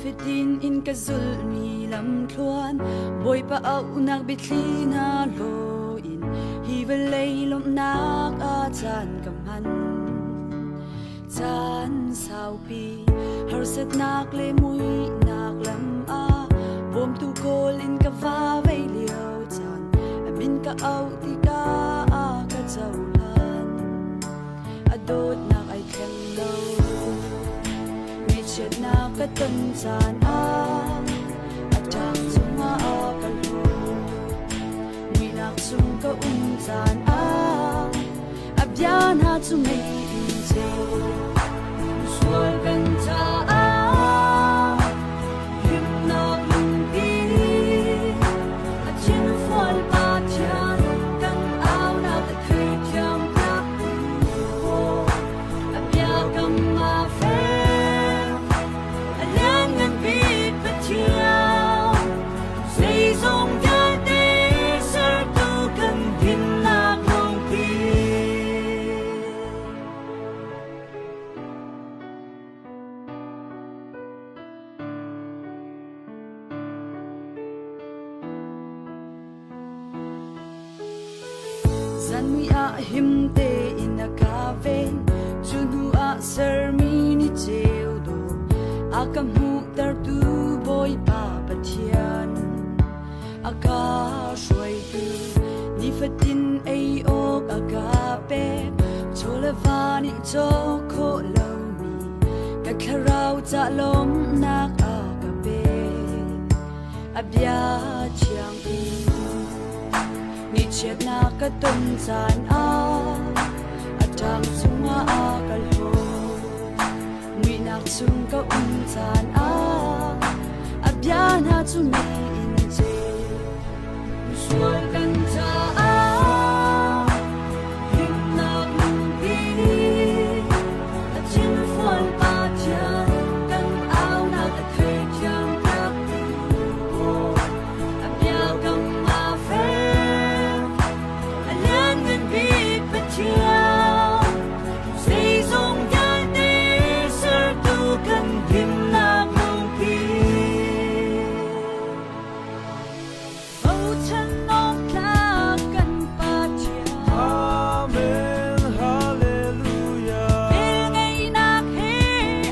Nifatin in ka zulhmi lamthluan Bawipa auhnak biathli hna hlaw in hi vawlei lawmhnak ah caan ka hman. Caan saupi harsatnak le muihnak lam ah bawmtu kawl in ka va vei lio caan a min ka auh tikah a ka cohlan. A dawtnak ai thleng lo. Ngaihchiatnak ka ton caan ah a ṭang cungah a ka hlawt. Muihnak chung ka um caan ah a bia hna cu mei in ceu. Sual kan caah himnak lungpi a thinfual Pathian kan aunak a theithiam piak A biakam aa fek, a lianngan bik Pathian, zeizong vialte sertu kan dinnak lungpi. Zanmui ah him tein a ka ven, cu hnu ah sermi ni ceu dawh a ka hmuhtertu Bawipa Pathian. A ka hruaitu nifatin ei awk a ka pek, chaw le va nih cawk khawh lomi ka thlarau ca lawmhnak a ka pek. A bia thiang in Ngaihchiatnak ka ton caan ah a ṭang cungah a ka hlawt. Muihnak chung ka um caan ah a bia hna cu mei in ceu. Misual kan caah himnak lungpi a thinfual Pathian kan aunak a theithiam piaktu. A biakam aa fek, a lianngan bik Pathian, zeizong vialte sertu kan himnak lungpi. Bochan awk tlak kan Pathian. Amen, Hallelujah. Velngeihnak he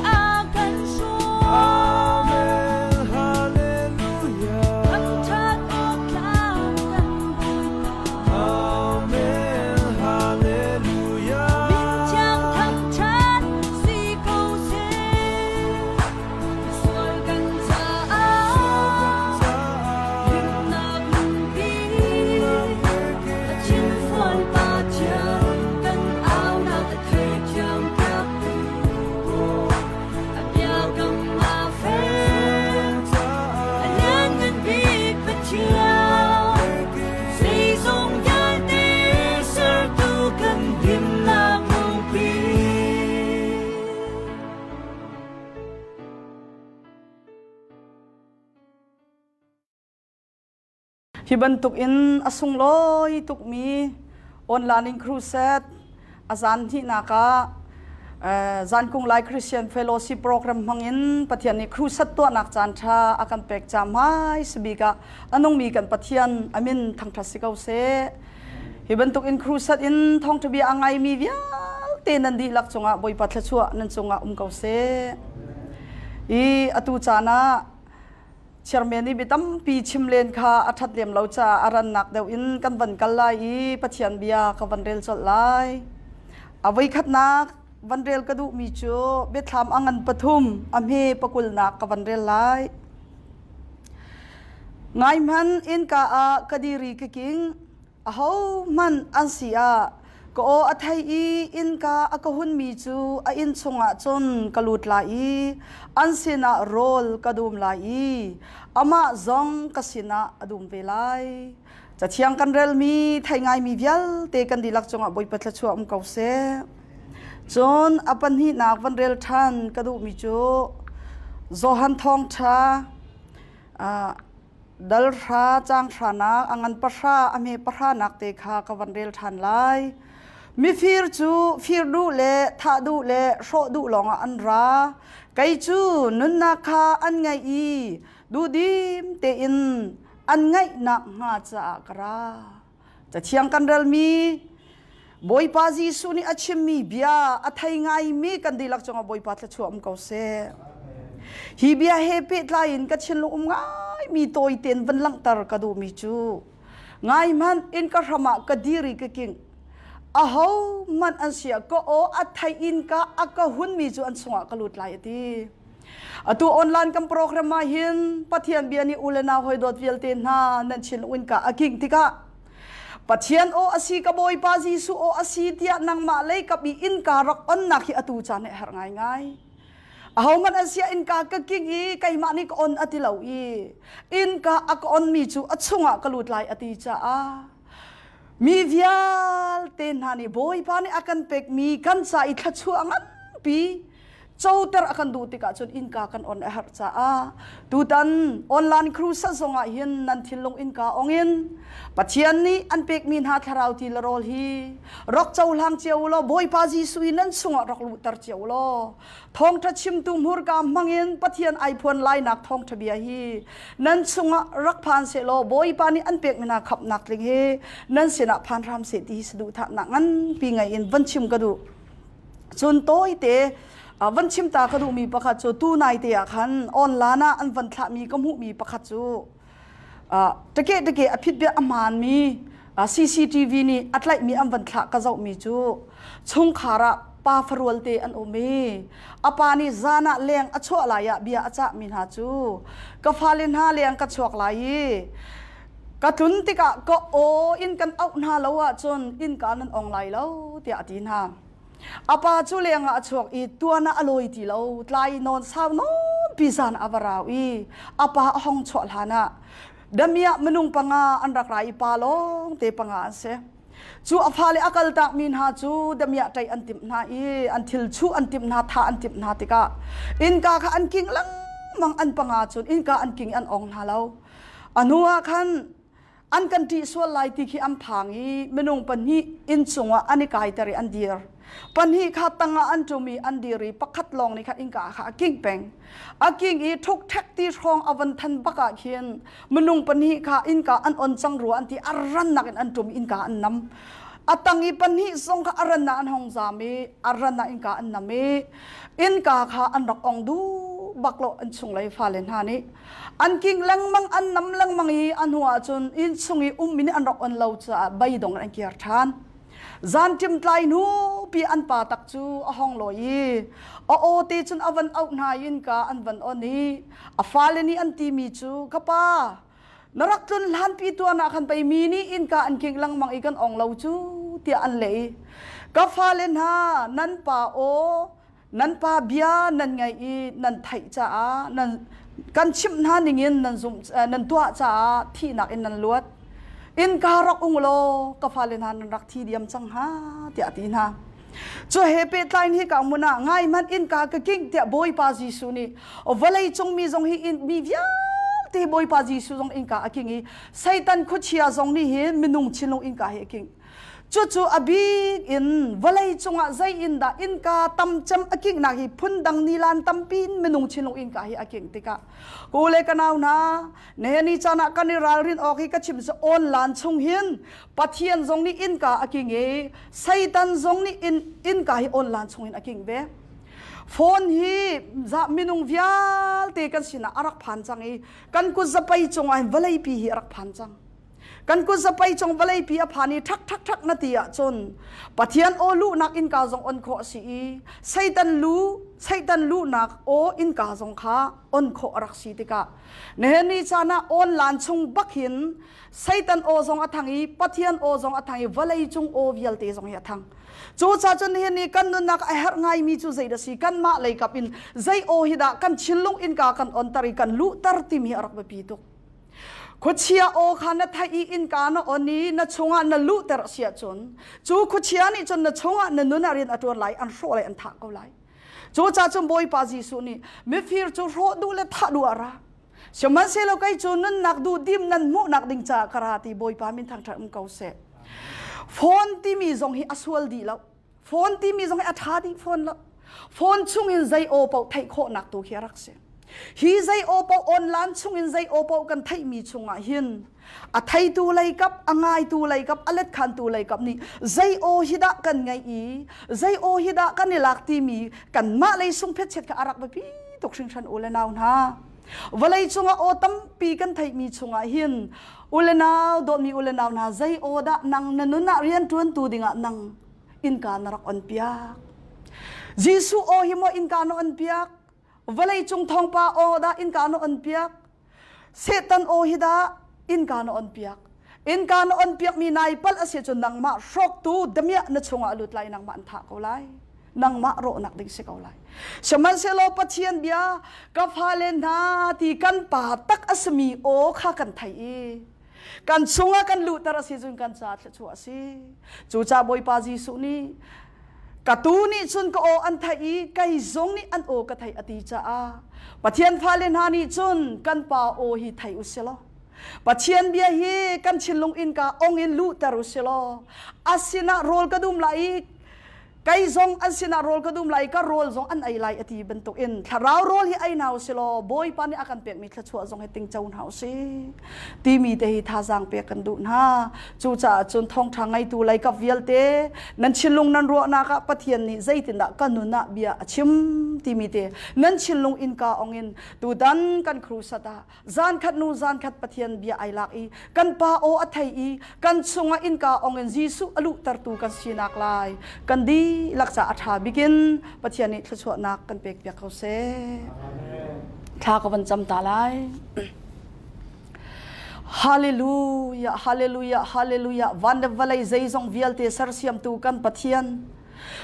a kan hruai. Amen, Hallelujah. Thangṭhat awk tlak kan Bawipa. Amen, Hallelujah. Min thiang thangṭhat si ko seh. Sual kan caah himnak lungpi a thinfual Pathian kan aunak a theithiam piaktu a biakam aa fek a lianngan bik Pathian zeizong vialte sertu kan himnak lungpi. Hi bantuk in a sunglawi tukmi online crusade a zan hnihnak ah Zankung Lai Christian Fellowship program hmangin Pathian nih crusade tuahnak caan ṭha a kan pek ca hmai bik ah a nungmi kan Pathian amin thangṭhat si ko seh. Hi bantuk in crusade in thawngṭha bia a ngaimi vialte nan dihlak cungah Bawipa thluachuah nan cungah um ko seh. I atu caan ah chairman nih bia tampi chim len kha a ṭhat lem lo caah a rannak deuh in kan van kal lai i Pathian bia ka van rel colh lai. A voikhatnak van rel ka duhmi cu biathlam a ngan pathum a hme pakulnak ka van rel lai. Ngai hmanh innka ah ka diri ka king. Ahohmanh an si ah ka aw a thei i innka a ka hunmi cu a inn chungah cun ka lut lai i an sinah rawl ka dum lai i amah zong ka sinah a dum ve lai. Cathiang kan relmi thei ngaimi vialte kan dihlak cungah Bawipa thluachuah um ko seh. Cun a pahnihnak van rel ṭhan ka duhmi cu Johan Thawngṭha Dal hra caang hranak a ngan pahra a hme pahranak te kha ka van rel ṭhan lai. Mifir cu fir duh le thah duh le hrawh duh lawngah an ra. Kei cu nunnak kha an ngaih i duhdim tein an ngaihnak hnga caah ka ra. Cathiang kan relmi Bawipa Jesuh nih a chimmi bia a thei ngaimi kan dihlak cungah Bawipa thluachuah um ko seh. Hi bia he pehtlai in ka thinlung um ngaimi tawi tein van langhter ka duhmi cu ngai hmanh in ka hram ah ka dir i ka king aho hmanh an si ah ka aw a thei in ka a ka hunmi cu an chungah ka lut lai a ti. Atu online kan program ah hin Pathian bia nih u le nau hoi dawt vialte hna nan thinlung in ka a king tikah Pathian aw a si ka Bawipa Jesuh aw a si tiah nangmah lei kap i innka rak onnak hi atu caan hi a herh ngaingai. Ahohmanh an siah innka ka king i keimah nih ka on a ti lo i innka a ka onmi cu a chungah ka lut lai a ti caah mi vialte hna nih Bawipa nih a kan pekmi kan ca i thluachuah nganpi coter a kan duh tikah cun innka kan on a herh caah tutan online crusade zongah hin nan thinlung innka ong in Pathian nih an pekmi hna thlarau ti le rawl hi rak cohlang cio law Bawipa Jesuh i nan chungah rak luhter cio law thawngṭha chimtu hmurka hmangin Pathian ai phuan lainak thawngṭha bia hi nan chungah rak phan seh law Bawipa nih an pekmi hna khamhnak tling hi nan sinah phan hram seh ti hi saduhthahnak nganpi ngei in van chim ka duh. Cun tawite van chim ta ka duhmi pakhat cu tu nai te ah khan online ah an van thlahmi ka hmuhmi pakhat cu take take a phit bia a hmaanmi CCTV nih a tlaihmi an van thlah ka zohmi cu chungkhar ah pa farual te an um i a pa nih zan ah leng a chuah lai ah bia a cahmi hna cu ka fale hna leng ka chuak lai i ka tlun tikah ka aw in kan auh hna lo ahcun innka nan ong lai lo tiah a ti hna. A pa cu lengah a chuak i tuan ah a lawi ti lo tlai nawn sau nawn pi zan a va rau i a pa a hong chuah hlan ah damiah minung panga an rak ra i pa lawng te panga an si. Cu a fale a kaltak mi hna cu damiah ṭaih an timh hna i an thil chuh an timh hna thah an timh hna tikah innka kha an king lengmang an panga cun innka an king an ong hna lo. A hnu ah khan an kan ṭih sual lai ti khi an phang i minung pahnih inn cungah an i kaiter i an dir. Pahnih kha tangah an ṭum i an dir i pakhat lawng nih khan innka kha a kingh peng. A king i ṭhukṭhek ti hrawng a van than bak ah khin minung pahnih kha innka an on cang rua an ti a rannak in an ṭum i innka an nam. A tang i pahnih zong kha a rannak an hong zaam i a rannak innka an nam i innka kha an rak ong duh bak lo an chunglei fale hna nih. An king lengmang, an nam lengmang i a hnu ahcun inn chung i ummi nih an rak on lo caah beidong in an kir ṭhan. Zanṭim tlai hnu pi an pa tak cu a hong lawi i a aw te cun a van auh hna i innka an van on i a fale nih an timi cu ka pa na rak tlun hlanpi tuan ah khan pei mi nih innka an king lengmang i kan ong lo cu tiah an leh i ka fale hna nan pa aw nan pa bia nan ngaih i nan theih caah nan kan chimh hna ningin nan zum nan tuah caah thihnak in nan luat innka rak ung law ka fale hna nan rak thi diam cang hnga tiah a ti hna cu he pehtlai hi ka mun ah ngai hmanh innka ka kingh tiah Bawipa Jesuh nih vawlei cung mi zong hi mi vialte Bawipa Jesuh zong innka a king i Satan khuachia zong nih hin minung thinlung innka hi a king Cucu a bik in vawlei cungah zei in dah innka tam cem a kinghnak hi phundang nilan tampi in minung thinlung innka hi a kingh tikah u le ka nau hna nehni caan ah kan i ralrin awk hi ka chim cu online chung hin Pathian zong nih innka a king i Satan zong nih in innka hi online chung hin a king ve. Phone hi za minung vialte kan sinah a rak phan cang i kan kut zapei cungah hin vawleipi hi a rak phan cang. Kan kut zapei cung vawleipi a phan i ṭhak ṭhak ṭhak na ti ahcun Pathian aw luhnak innka zong on khawh a si i Satan lu Satan luhnak aw innka zong kha on khawh a rak si tikah nihin ni caan ah online chung bak hin Satan aw zong a thang i Pathian aw zong a thang i vawlei cung aw vialte zong hi a thang. Cucaah cun nihin ni kan nunnak a herh ngaimi cu zeidah si kanmah lei kap in zei aw hi dah kan thinlung innka kan onter i kan luhter timi hi a rak biapi tuk. Khuachia aw kha na theih i innka na on i na chungah na luhter a si ahcun cu khuachia nih cun na chungah na nun ah rian a ṭuan lai, an hrawh lai, an thah ko lai. Cucaah cun Bawipa Jesuh nih mifir cu hrawh duh le thah duh ah ra. Sihmanhsehlaw kei cu nunnak duhdim nan hmuhnak ding caah ka ra ti Bawipa min thangṭhat um ko seh. Phone timi zong hi a sual dih lo. Phone timi zong hi a ṭha dih fawn lo. Phone chungin zei aw paoh theih khawhnak tu khi a rak si. Hi zei aw paoh online chungin zei aw paoh kan theihmi chungah hin a theitu lei kap, a ngaitu lei kap, a letkhantu lei kap nih zei aw hi dah kan ngaih i zei aw hi dah kan i lak timi kanmah lei sungphet chiat kha a rak biapi tuk hringhran u le nau hna. Vawlei cungah aw tampi kan theihmi chungah hin u le nau dawtmi u le nau hna zei aw dah nang na nun ah rianṭuantu dingah nang innka na rak on piak. Jesuh aw hi maw innka na on piak? Vawlei cung thawngpa aw dah innka na on piak? Satan aw hi dah innka na on piak? Innka na on piakmi nai palh a si cun nangmah hrawktu damiah na chungah a lut lai nangmah an thah ko lai. Nangmah rawhnak ding si ko lai. Sihmanhsehlaw Pathian bia ka fale hna ti kan pa tak a simi aw kha kan theih i kan chungah kan luhter a si cun kan ca thluachuah a si. Cucaah Bawipa Jesuh nih ka tu nih cun ka aw an theih i kei zong nih an aw ka theih a ti caah Pathian fale hna nih cun kan pa aw hi thei u si law Pathian bia hi kan thinlung innka ong in luhter u si law a sinah rawl ka dum lai i kei zong an sinah rawl ka dum lai ka rawl zong an ei lai a ti bantuk in thlarau rawl hi ei hna usih law Bawipa nih a kan pekmi thluachuah zong hi tingco hna usih timi te hi thazaang pek kan duh hna. Cucaah cun thawngṭha ngeitu leikap vialte nan thinlung nan ruahnak ah Pathian nih zeitindah ka nun ah bia a chim timi te nan thinlung innka ong in tutan kan crusade ah Zankhat nu zankhat Pathian bia ai lak i kan pa aw a thei i kan chungah innka ong in Jesuh a luhtertu kan sinak lai kan dihlak ca a ṭha bikin Pathian nih thluachuahnak kan pek piak ko seh. Thla ka van cam ta lai. Hallelujah, hallelujah, hallelujah. Van le vawlei zeizong vialte sersiamtu kan Pathian.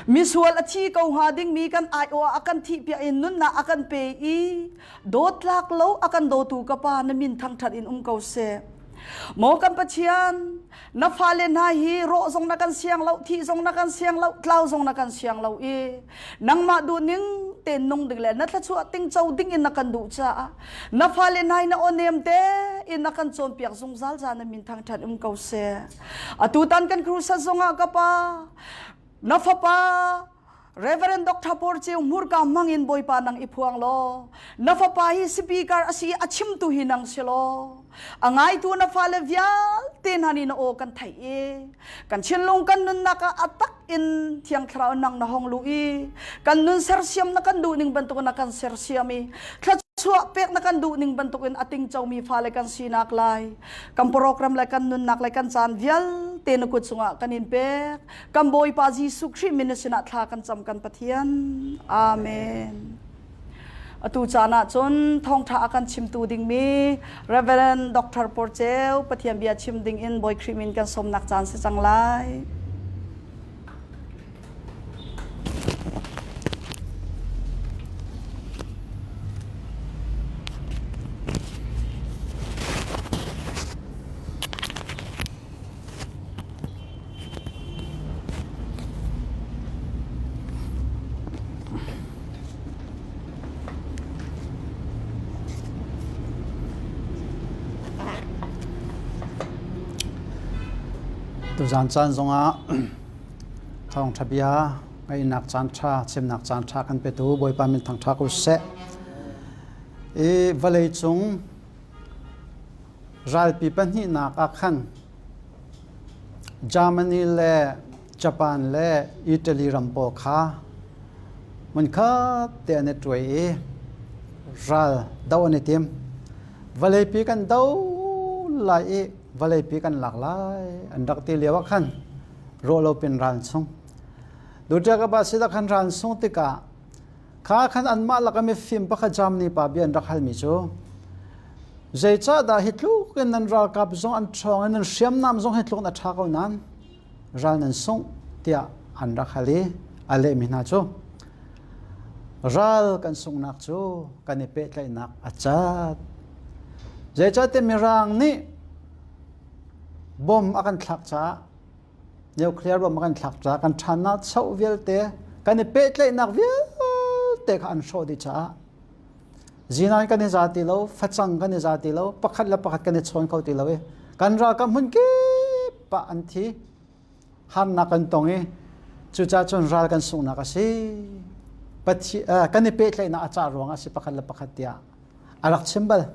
Misual a thi ko hnga dingmi kan aiawh ah a kan thihpiak in nunnak a kan pe i dawtlak lo a kan dawtu ka pa na min thangṭhat in um ko seh. Maw kan Pathian, na fale hna hi rawh zong na kan siang lo, thih zong na kan siang lo, tlau zong na kan siang lo i nangmah duh ning tein nung ding le na thluachuah tingco ding in na kan duh caah na fale hna hi na aw nem te in na kan cawnpiak zungzal za na min thangṭhat um ko seh. Atu tan kan crusade zongah ka pa, na fapa Reverend Dr. Por Ceu hmurka hmang in Bawipa nang i phuang law na fapa hi speaker a si a chimtu hi nang si law a ngaitu na fale vialte hna nih na aw kan theih i kan thinlung kan nunnak ah a tak in Thiang Thlarau nang na hong lu i kan nun sersiam na kan duh ning bantuk na kan sersiam i thluachuah pek na kan duh ning bantuk in a tingcomi fale kan sinak lai kan program le kan nunnak le kan caan vialte na kut cungah kan in pek Kan Bawipa Jesuh Khrih min na sinah thla kan cam kan Pathian. Amen. Atu caan ah cun thawngṭha a kan chimtu dingmi Reverend Dr. Porceu Pathian bia chim ding in Bawi Khrih min kan sawmnak caan si cang lai. Tuzaan caan zongah thawngṭha bia ngaihnak caan ṭha chimnak caan ṭha kan petu Bawipa min thangṭha ko seh. I vawlei cung Ralpi pahnihnak ah khan Germany le Japan le Italy ram pawl kha hmunkhat te an i ṭuai i ral doh an i tim. Vawleipi kan do lai i vawleipi kan lak lai an rak ti lio ah khan rawlopin ral sung. Duṭiakapa sida khan ral sung tikah Kha khan anmah lak i mifim pakhat Germany pa bia an rak halmi cu zeicahdah hi tluk in nan ralkap zong an ṭhawng i nan hriamnam zong hi tluk in a ṭha ko nain ral nan sungh tiah an rak hal i a lehmi hna cu ral kan sunghnak cu kan i pehtlaihnak a cat. Zeicahtiah Mirang nih bom a kan thlak caah Nuclear bomb kan thlak caah kan ṭhannak choh vialte kan i pehtlaihnak vialte kha an hrawh dih caah zinan kan i za ti lo, facang kan i za ti lo, pakhat le pakhat kan i chawn kho ti lo i kan ralkap hmun kip ah an thi. Harnak kan tong i cucaah cun ral kan sunghnak a si. Kan i pehtlaihnak a cah ruangah a si pakhat le pakhat tiah a rak chim bal.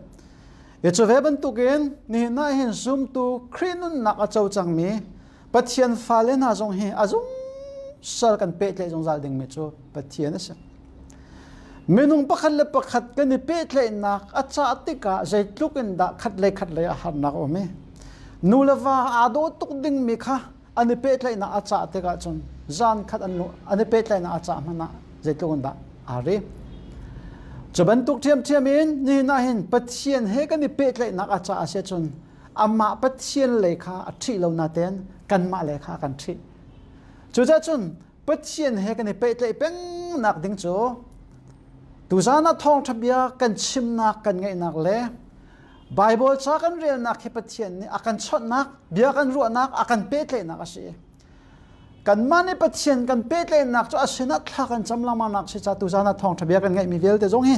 Cu ve bantukin nihin ah hin zumtu Khrih nunnak a co cangmi Pathian fale hna zong hi a zungzal kan pehtlaih zungzal dingmi cu Pathian a si. Minung pakhat le pakhat kan i pehtlaihnak a cah tikah zeitluk in dah khat le khat lei a harnak a um i nu le va aa daw tuk dingmi kha an i pehtlaihnak a cah tikah cun zan khat an an i pehtlaihnak a cah hmanh ah zeitluk in dah aa ri. Cu bantuk ṭhiamṭhiam in nihin ah hin Pathian he kan i pehtlaihnak a cah a si ahcun amah Pathian lei kha a ṭhih lo natein kanmah lei kha a kan ṭhih. Cucaah cun Pathian he kan i pehtlaih pengnak ding cu tuzan ah thawngṭha bia kan chimnak kan ngaihnak le Baibal ca kan relnak hi Pathian nih a kan chawnhnak, bia kan ruahnak, a kan pehtlaihnak a si. Kanmah nih Pathian kan pehtlaihnak cu a sinah thla kan cam lengmangnak si ca tuzan ah thawngṭha bia kan ngaihmi vialte zong hi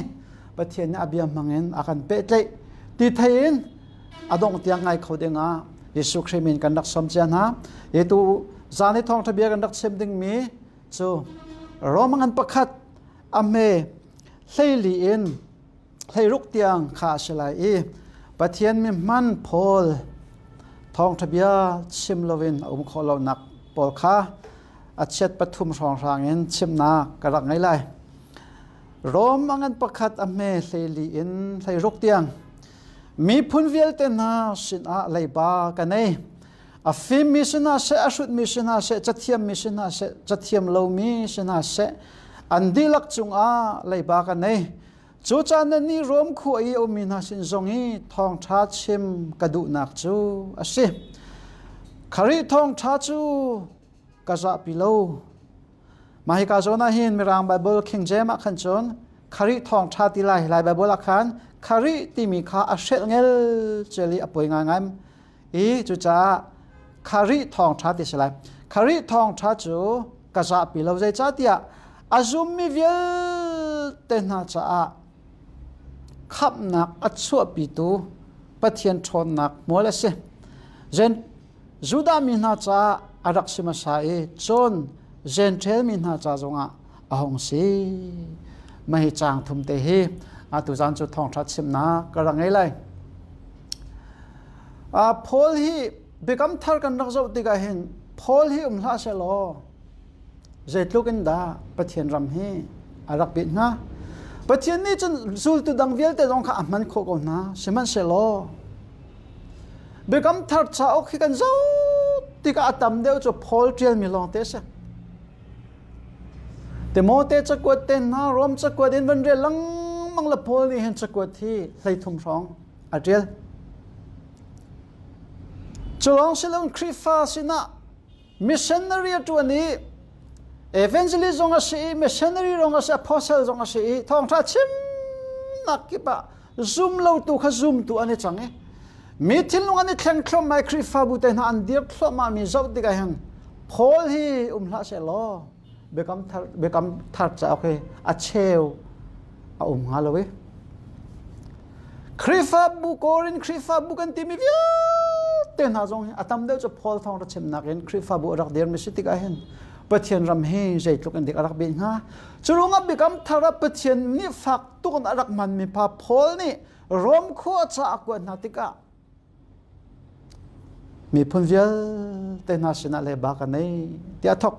Pathian nih a bia hmangin a kan pehtlaih ti thei in a dongh tiang ngai kho ding ah Jesuh Khrih min kan rak sawm cia hna. Hi tu zan i thawngṭha bia kan rak chim dingmi cu Rome ngan pakhat a hme 14 in 16 tiang kha a si lai i Pathian mi hman Paul thawngṭha bia chim loin a um khawh lonak pawl kha a chiat pathum hrawnghrang in chimnak ka rak ngei lai. Rom a ngan pakhat a hme 14 in 16 tiang miphun vialte hna sinah leiba ka nei. A fimmi si hna seh, a hrutmi si hna seh, cathiammi si hna seh, cathiam lomi si hna seh, an dihlak cungah leiba ka nei. Cucaah nannih Rom khua i a ummi hna sin zong i thawngṭha chim ka duhnak cu a si. Khrih thawngṭha cu ka zahpi lo. Mah hika zawn ah hin Mirang Bible King James ah khan cun Khrih thawngṭha ti lai Lai Bible ah khan Khrih timi kha a hrelh ngel cel i a poi ngaingai i cucaah Khrih thawngṭha ti si lai. Khrih thawngṭha cu ka zahpi lo zeicahtiah a zummi vialte hna caah khamhnak a chuahpitu Pathian ṭhawnnak hmual a si. Judah mi hna caah a rak si hmasa i cun Jentail mi hna ca zongah a hung si. Mah hi caang thum te hi atu zan cu thawngṭha chimnak ka rak ngei lai. Paul hi biakam thar kan rak zoh tikah hin Paul hi um hlah sehlaw zeitluk in dah Pathian ram hi a rak bit hnga? Pathian nih cun zultu dang vialte zong kha a hman khawh ko hna. Sihmanhsehlaw Biakam Thar cauk hi kan zoh tikah a tam deuh cu Paul ṭialmi lawngte a si. Timote cakuat te hna, Rom cakuat in van rel lengmang le Paul nih hin cakuat hi 13 hrawng a ṭial. Cu lawng si loin Khrihfa sinah missionary a ṭuan i evangelist zong a si i missionary zong a si apostle zong a si i thawngṭha chimnak kip ah zum lotu kha zumtu an i cang i mi thinlung an i thleng thluahmah i Khrihfabu te hna an dir thluahmah mi zoh tikah hin Paul hi um hlah seh law biakam thar biakam thar cauk hi a cheu a um hnga lo i Khrihfabu Korin Khrihfabu kan timi vialte hna zong hi a tam deuh cu Paul thawng ra chimnak in Khrihfabu a rak dirmi si tikah hin Pathian ram hi zeitluk in dik a rak bih hnga. Cu ruangah biakam thar ah Pathian nih fak tuk in a rak hmanmi pa Paul nih Rom khua ca a kuat hna tikah miphun vialte hna sinah le ba ka nei tiah thok.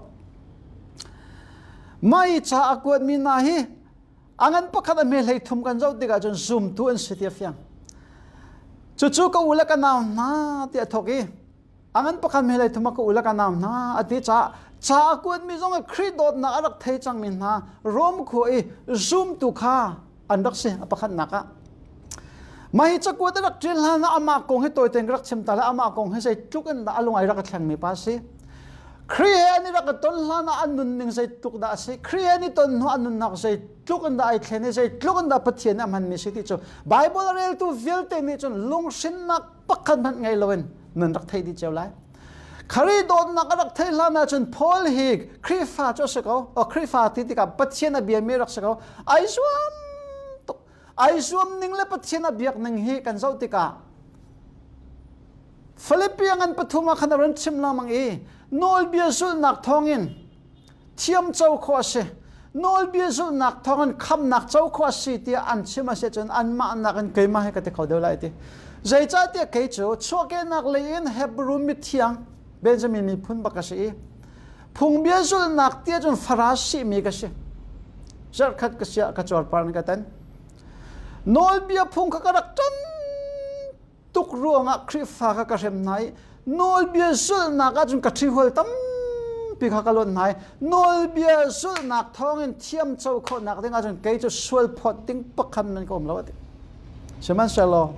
Mai ca a kuatmi hna hi A ngan pakhat a hme 13 kan zoh tikah cun zumtu an si ti a fiang. Cucu ka u le ka nau hna ti a thawk i a ngan pakhat hme 13 ah ka u le ka nau hna a ti caah ca a kuatmi zong ah Khrih dawtnak a rak thei cangmi hna Rom khua i zumtu kha an rak si a pakhatnak ah. Mah hi cakuat a rak ṭial hlan ah amah kong hi tawi tein ka rak chim ta le amah kong hi zeitluk in dah a lung ai rak a thlengmi pa a si. Khrih he an i rak i ton hlan ah an nunning zeitluk dah a si Khrih he an i ton hnu an nunnak zeitluk in dah ai thlen i zeitluk in dah Pathian nih a hmanmi si ti cu Bible a reltu vialte nih cun lunghrinnak pakhat hmanh ngei loin nan rak theih dih cio lai. Khrih dawtnak a rak theih hlan ahcun Paul hi Khrihfa cu a si ko. O Khrihfa ti tikah Pathian a biami rak si ko. Ai zuam tuk. Ai zuam ning le Pathian a biak ning hi kan zoh tikah Philippi ngan pathum ah khan a run chim lengmang i nawlbia zulhnak thawngin thiamco khawh a si. Nawlbia zulhnak thawngin khamnak co khawh a si tiah an chim a si ahcun anmah nakin keimah hi ka ti kho deuh lai ti. Zeicahtiah kei cu chuahkehnak lei in Hebrew mithiang Benjamin miphun bak ka si i phungbia zulhnak tiah cun Farasi mi ka si. Zarhkhat ka siah ka cuarpar in ka tan. Nawlbia phung kha ka rak ṭan tuk ruangah Khrihfa kha ka hrem hna i nawlbia zulhnak ahcun ka ṭhihual tampi kha ka lonh hna i nawlbia zulhnak thawngin thiamco khawhnak ding ahcun kei cu sual phawt ding pakhat man ka um lo a ti. Sihmanhsehlaw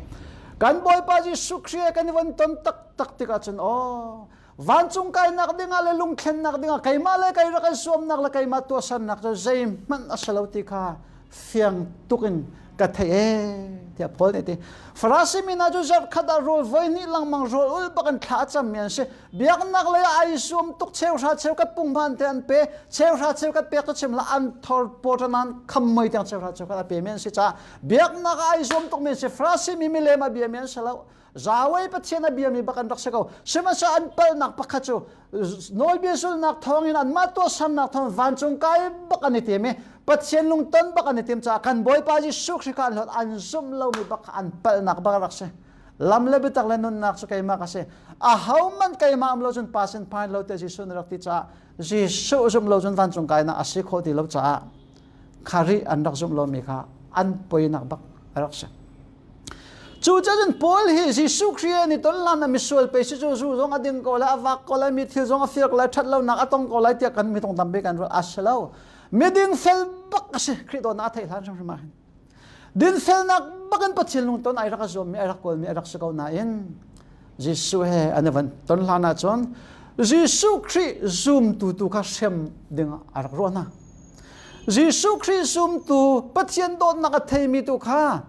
kan Bawipa Jesuh Khrih kan i von ton taktak tik ahcun aw vancung kainak dingah le lungthlennak dingah keimah le kei rak i zuamnak le keimah tuahsernak cu zeihmanh a si lo ti kha fiang tuk in ka theih ee tiah Paul nih a ti. Farasi mi hna cu zarhkhat ah rawl voi hnih lengmang rawl ul bak in thla a cammi an si. Biaknak lei ah ai zuam tuk cheuhra cheukhat punghman te an pe, cheuhra cheukhat pek cu chim hlah an thor pawṭanan kham mei tiang cheuhra cheukhat a pemi an si caah biaknak ah ai zuam tukmi an si. Farasi mi milem a biami an si lo. Yahweh Pathian a biami bak an rak si ko. Sihmanhsehlaw an palhnak pakhat cu nawlbia zulhnak thawngin anmah tuahsernak thawng vancung kai bak an i tim i Pathian lungton bak an i tim caah kan Bawipa Jesuh Khrih kha an hlawt an zumh lomi bak kha an palhnak bak a rak si. Lam le biatak le nunnak cu keimah ka si. Ahohmanh keimah um lo cun pa sin phain lo te Jesuh na rak ti caah Jesuh zumh lo cun vancung kainak a si khawh ti lo caah khari an rak zumh lomi kha an poinak bak a rak si. Cucun Paul hi Jesuh Khrih an i ton hlan ah misual pe si cu zu zong a ding ko lai, a vak ko lai, mi thil zong a fir ko lai, ṭhat lonak a tong ko lai tiah kan mi tong tampi kan ruat. A si lo. Miding fel bak a si. Khrih dawtnak a theih hlan hrimhrim ah hin. Dinfelnak bak in Pathian lungton ai rak a zuammi, ai rak kawlmi, ai rak si ko nain Jesuh he an i van ton hlan ahcun Jesuh Khrih zumtu tu kha hrem ding ah a rak ruah hna. Jesuh Khrih zumtu Pathian dawtnak a theimi tu kha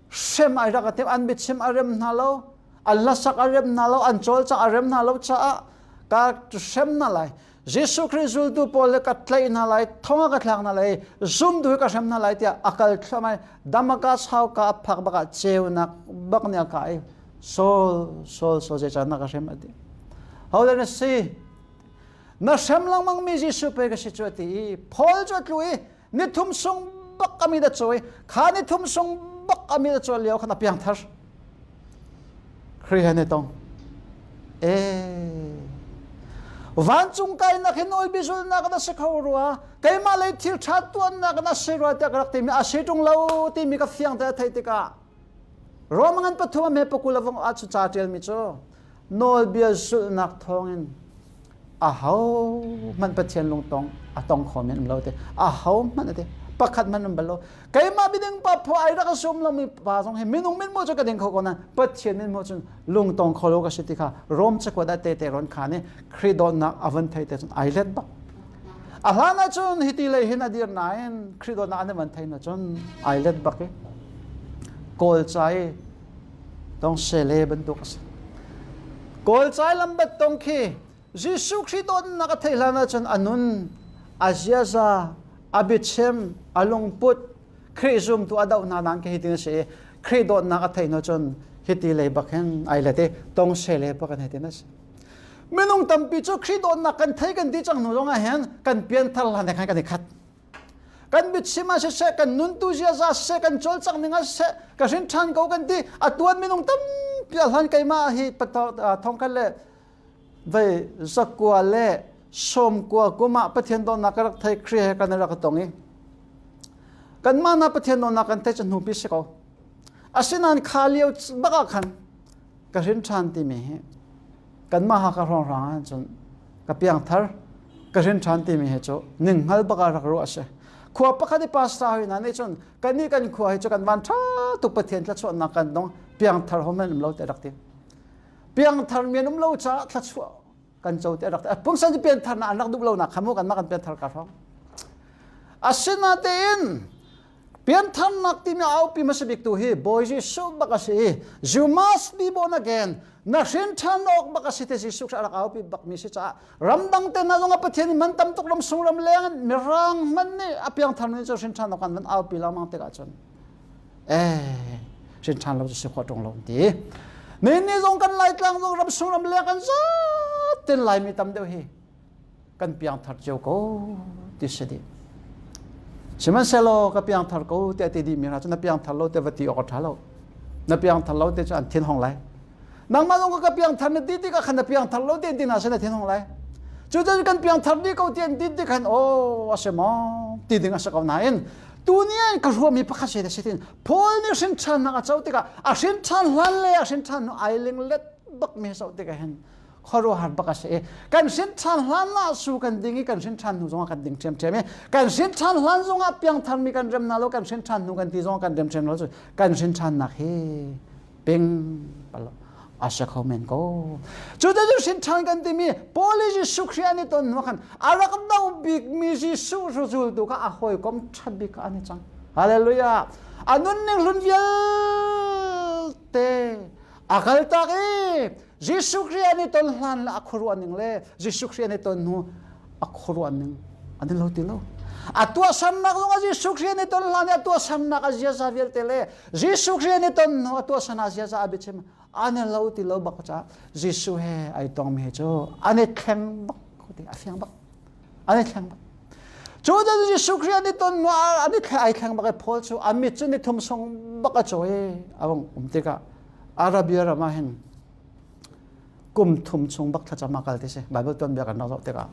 hrem ai rak a tim an biachim a rem hna lo an hlasak a rem hna lo an cawlcangh a rem hna lo caah ka hrem hna lai Jesuh Khrih zultu pawl le ka tlaih hna lai thong ah ka thlak hna lai zumtu hi ka hrem hna lai tiah a kal thluahmah i Damascus hauka a phak bak ah ceunak bak nih a kah i Saul Saul Saul zeicah na ka hrem a ti ho na si na hrem lengmang mi Jesuh pei ka si cu a ti i Paul cu a tlu i nithum sung bak ami da cawi kha nithum sung bak ami da cawi lio khan a piang thar Khrih he ne tong e vancung kainak hi nawl bizulnak na si kho rua keimah lei thil ṭha tuannak na si rua tiah ka rak timi a si ṭung lo timi ka fiang te thei tikah Rome ngan pathum a me pakul avong ah cu ca ṭialmi cu nawlbia zulhnak thawngin aho hmanh Pathian lungtong a tong kho men um lo te aho hmanh ate pakhat hmanh um bal lo keimah miding pa phu ai rak sum lo mi pa zong hi minung min mo cu ka ding kho ko na Pathian min mo cun lungtong kho lo ka si ti kha Rom cakuat ah te te ron kha ni Khrih dawtnak a van thei te cun ai let bak a hlan ah cun hiti lei hin a dir nain Khrih dawtnak an van thei na cun ai let bak i kawl cai tong sele bantuk a si. Kawlcai lambat tong khi Jesuh Khrih dawtnak a theih hlan ahcun a nun, a ziaza, a biachim, a lungput, Khrih zumtu a doh hna dan khi hitin a si i Khrih dawtnak a theih hnu cun hiti lei bak hin ai let i tong sele bak in hitin a si. Minung tampi cu Khrih dawtnak kan thei kan ti cang hnu zong ah hin kan pianthar hlan he khan kan i khat. Kan biachim ah siseh, kan nuntu ziaza siseh, kan cawlcangh ning ah siseh, ka hrin ṭhan ko kan ti. A tuan minung tampi a hlan keimah hi thongkhat le vei zakua le sawmkua kum ah Pathian dawtnak ka rak thei Khrih he kan rak tong i kanmah na Pathian dawtnak kan thei cu hnupi si ko. Asinain kha lio bak ah khan ka hrin ṭhan timi hi kanmah ha ka hrawnghrang ah cun ka piangthar ka hrin ṭhan timi hi cu ninghngal bak ah rak ruah a si khua pakhat i pastor hoi hna nih cun kannih kan khua hi cu kan van ṭha tuk Pathian thlachuahnak kan dong piangthar hom an um lo te rak ti piangthar mi an um lo caah thlachuah kan co te rak ti pungsan cu pianthar na an rak duh lo nak kha mu kan mah kan pianthar ka hrawng asinatein Piantharnak timi aupi hmasa bik tu hi Bawi Jesuh bak a si i you must be born again. Na hrin ṭhan awk bak a si te Jesuh Khrih a rak aupi bak mi si caah ramdang te hna zong ah Pathian nih man tam tuk ram sung ram leng in mirang hmanh nih a piangthar mi cu hrin ṭhan awk an van aupi lengmang tikah cun eh hrin ṭhan lo cu si khawh ṭung lo ti. Ni ni zong kan Laitlang zong ram sung ram leng kan zat ten Laimi tam deuh hi kan piangthar cio ko ti si dih. Sihmanhsehlaw ka piangthar ko tiah ti dihmi hna cu na piangthar lo tiah va ti awk a ṭha lo. Na piangthar lo ti cu an thinhong lai. Nangmah zong ka piangthar na ti tikah khan na piangthar lo ti an ti hna seh na thinhong lai. Cucu kan piangthar dih ko ti an ti tik khan aw a si maw ti ding a si ko nain tuni an ka ruahmi pakhat se si tin Paul nih hrin ṭhannak a co tikah a hrin ṭhan hlan le a hrin ṭhan hnu ai linglet bak mi so tikah hin khuaruahhar bak a si i kan hrin ṭhan hlan ah su kan ding i kan hrin ṭhan hnu zongah kan ding ṭhiamṭhiam i kan hrin ṭhan hlan zongah piangthar mi kan rem na lo kan hrin ṭhan hnu kan ti zongah kan rem ṭhiam lo cu kan hrin ṭhannak hi ping palo a si kho men ko cu te cu hrin ṭhan kan timi Paul i Jesuh Khrih an i ton hnu khan a rak do bikmi Jesuh zultu kha a hawikom ṭha bik an i cang hallelujah a nunning hlun vialte a kaltak i Jesuh Khrih an i ton hlan le a khuaruah ning le Jesuh Khrih an i ton hnu a khuaruah ning an i lo ti lo. A tuahsernak zong ah Jesuh Khrih an i ton hlan i a tuahsernak a ziaza vialte le Jesuh Khrih an i ton hnu a tuahsernak ziaza a biachim an i lo ti lo bak caah Jesuh he ai tongmi he cu an i thleng bak ti a fiang bak an i thleng bak. Cu Jesuh Khrih an i ton hnu an i ai thleng bak i Paul cu a mit cu ni thum sung bak a caw i a vung um tikah Arabia ram ah hin kum thum chung bak thlacam ah kal ti si Bible tuanbia kan rak zoh tikah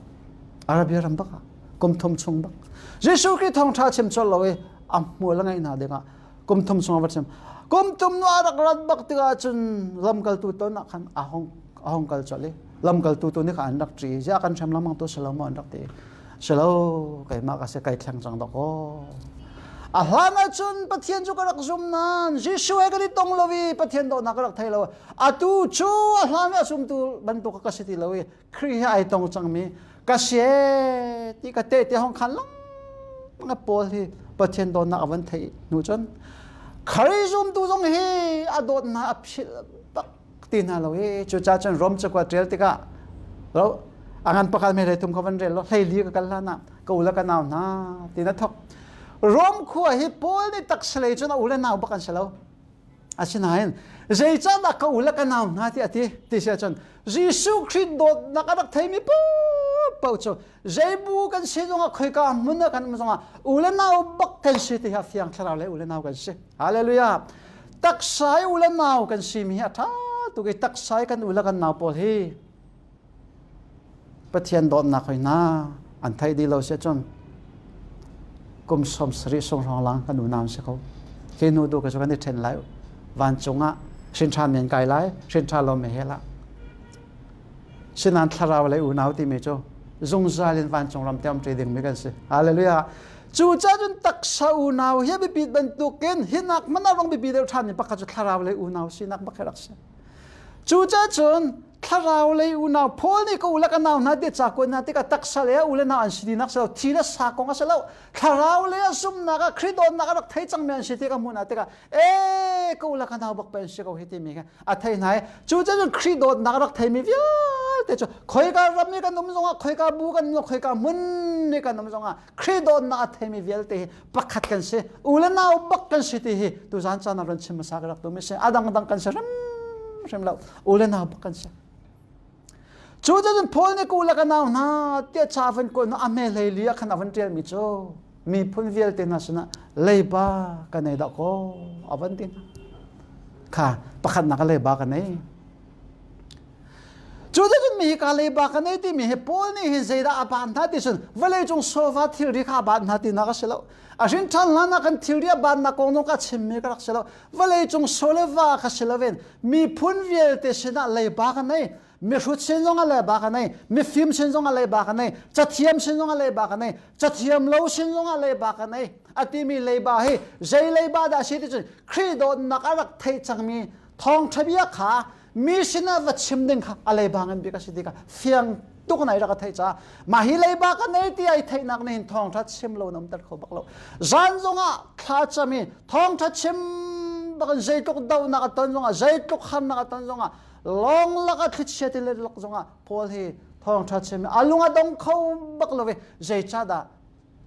Arabia ram bak ah kum thum chung bak Jesuh Khrih thawngṭha chim colh lo i a hmual a ngeih hna dingah kum thum chung a va chim kum thum nu a rak rat bak tikah cun lamkaltu ton ah khan a hong a hong kal colh i lamkaltu tu nih kha an rak ṭi ziah kan hrem lengmang tu si lo maw an rak ti si lo keimah ka si kai thleng cang dok aw a hlan ahcun Pathian cu ka rak zum nain Jesuh he kan i tong lo i Pathian dawtnak ka rak thei lo atu cu a hlan ah zumtu bantuk ka si ti lo i Khrih he ai tong cangmi ka si ti ka te te hong khan lang nga Paul hi Pathian dawtnak a van theih hnu cun Khrih zumtu zong hi a dawtnak a philh bak ti hna lo i cucaah cun Rom cakuat rel tikah ro a ngan pakhat me hlei thum kha van rel lo hlei li ka kal hlan ah ka u le ka nau hna ti na thok Rom khua hi Paul nih taksalei cun a u le nau bak an si lo asinain zeicahdah ka u le ka nau hna ti a ti ti si ahcun Jesuh Khrih dawtnak a rak theimi paoh cu zeibu kan si zongah khoika hmun ah kan um zongah u le nau bak kan si ti hi a fiang thlarau le u le nau kan si Hallelujah. Taksa i u le nau kan simi hi a ṭha tuk i taksa i kan u le kan nau pawl hi Pathian dawtnak hoi hna an theih dih lo si ahcun kum 70 sung hrawng lang kan unau si ko. Khi nu tu ka cu kan i ṭhen lai. Vancung ah hrin ṭha men kai lai, hrin ṭha lo me he la. Sinan thlarau le unau timi cu zungzal in vancung ram te um ṭi dingmi kan si. Hallelujah. Cucaah cun taksa unau hi a biapit bantukin hinak hmanh ah rong biapi deuh ṭhanmi pakhat cu thlarau lei unau sinak bak hi rak si. Cucaah cun thlarau lei unau Paul nih ka u le ka nau hna ti ca kuat hna tikah taksa lei ah u le nau an si dinak si lo, thi le sa kong a si lo, thlarau lei ah zumhnak ah Khrih dawtnak a rak thei cangmi an si ti ka hmuh hna tikah e ka u le ka nau bak pe an si ko hi timi kha a thei hna i cucaah cun Khrih dawtnak a rak theimi vialte cu khoika ram i kan um zongah khoika bu kan um khoika hmun i kan um zongah Khrih dawtnak a theimi vialte hi pakhat kan si u le nau bak kan si ti hi tuzan caan ah ron chim hmasa ka rak duhmi si a dangdang kan si hrimhrim lo u le nau bak kan si cu cun Paul nih ka u le ka nau hna tiah ca van kawl hna a hme hlei li ah khan a van ṭialmi cu miphun vialte hna sinah leiba ka nei dah kaw a van ti hna kha pakhatnak a leiba ka nei Cu cun mi hi ka leiba ka nei timi hi Paul nih hin zeidah a baan hna ti cun vawleicung sofa thilri kha a baan hna tinak a si lo. A hrin ṭhan hlan ah kan thilri a baannak kong zong ka chimmi ka rak si lo. Vawleicung so le va kha si loin miphun vialte sinah leiba ka nei. Mihrut sin zong ah leiba ka nei. Mifim sin zong ah leiba ka nei. Cathiam sin zong ah leiba ka nei. Cathiam lo sin zong ah leiba ka nei. A timi leiba hi zei leiba dah a si ti cun Khrih dawtnak a rak thei cangmi thawngṭha bia kha mi sinah va chim ding kha a leiba ngan bik a si ti kha fiang tuk nai rak a theih caah mah hi leiba ka nei ti ai theihnak nih hin thawngṭha chim lo nam ter kho bak lo zan zongah thla cam i thawngṭha chim bakin zeitluk dohnak a ton zongah zeitluk harnak a ton zongah lawng lak a thlichia ti le lak zongah Paul hi thawngṭha chim a lung a dong kho bak lo i zeicahdah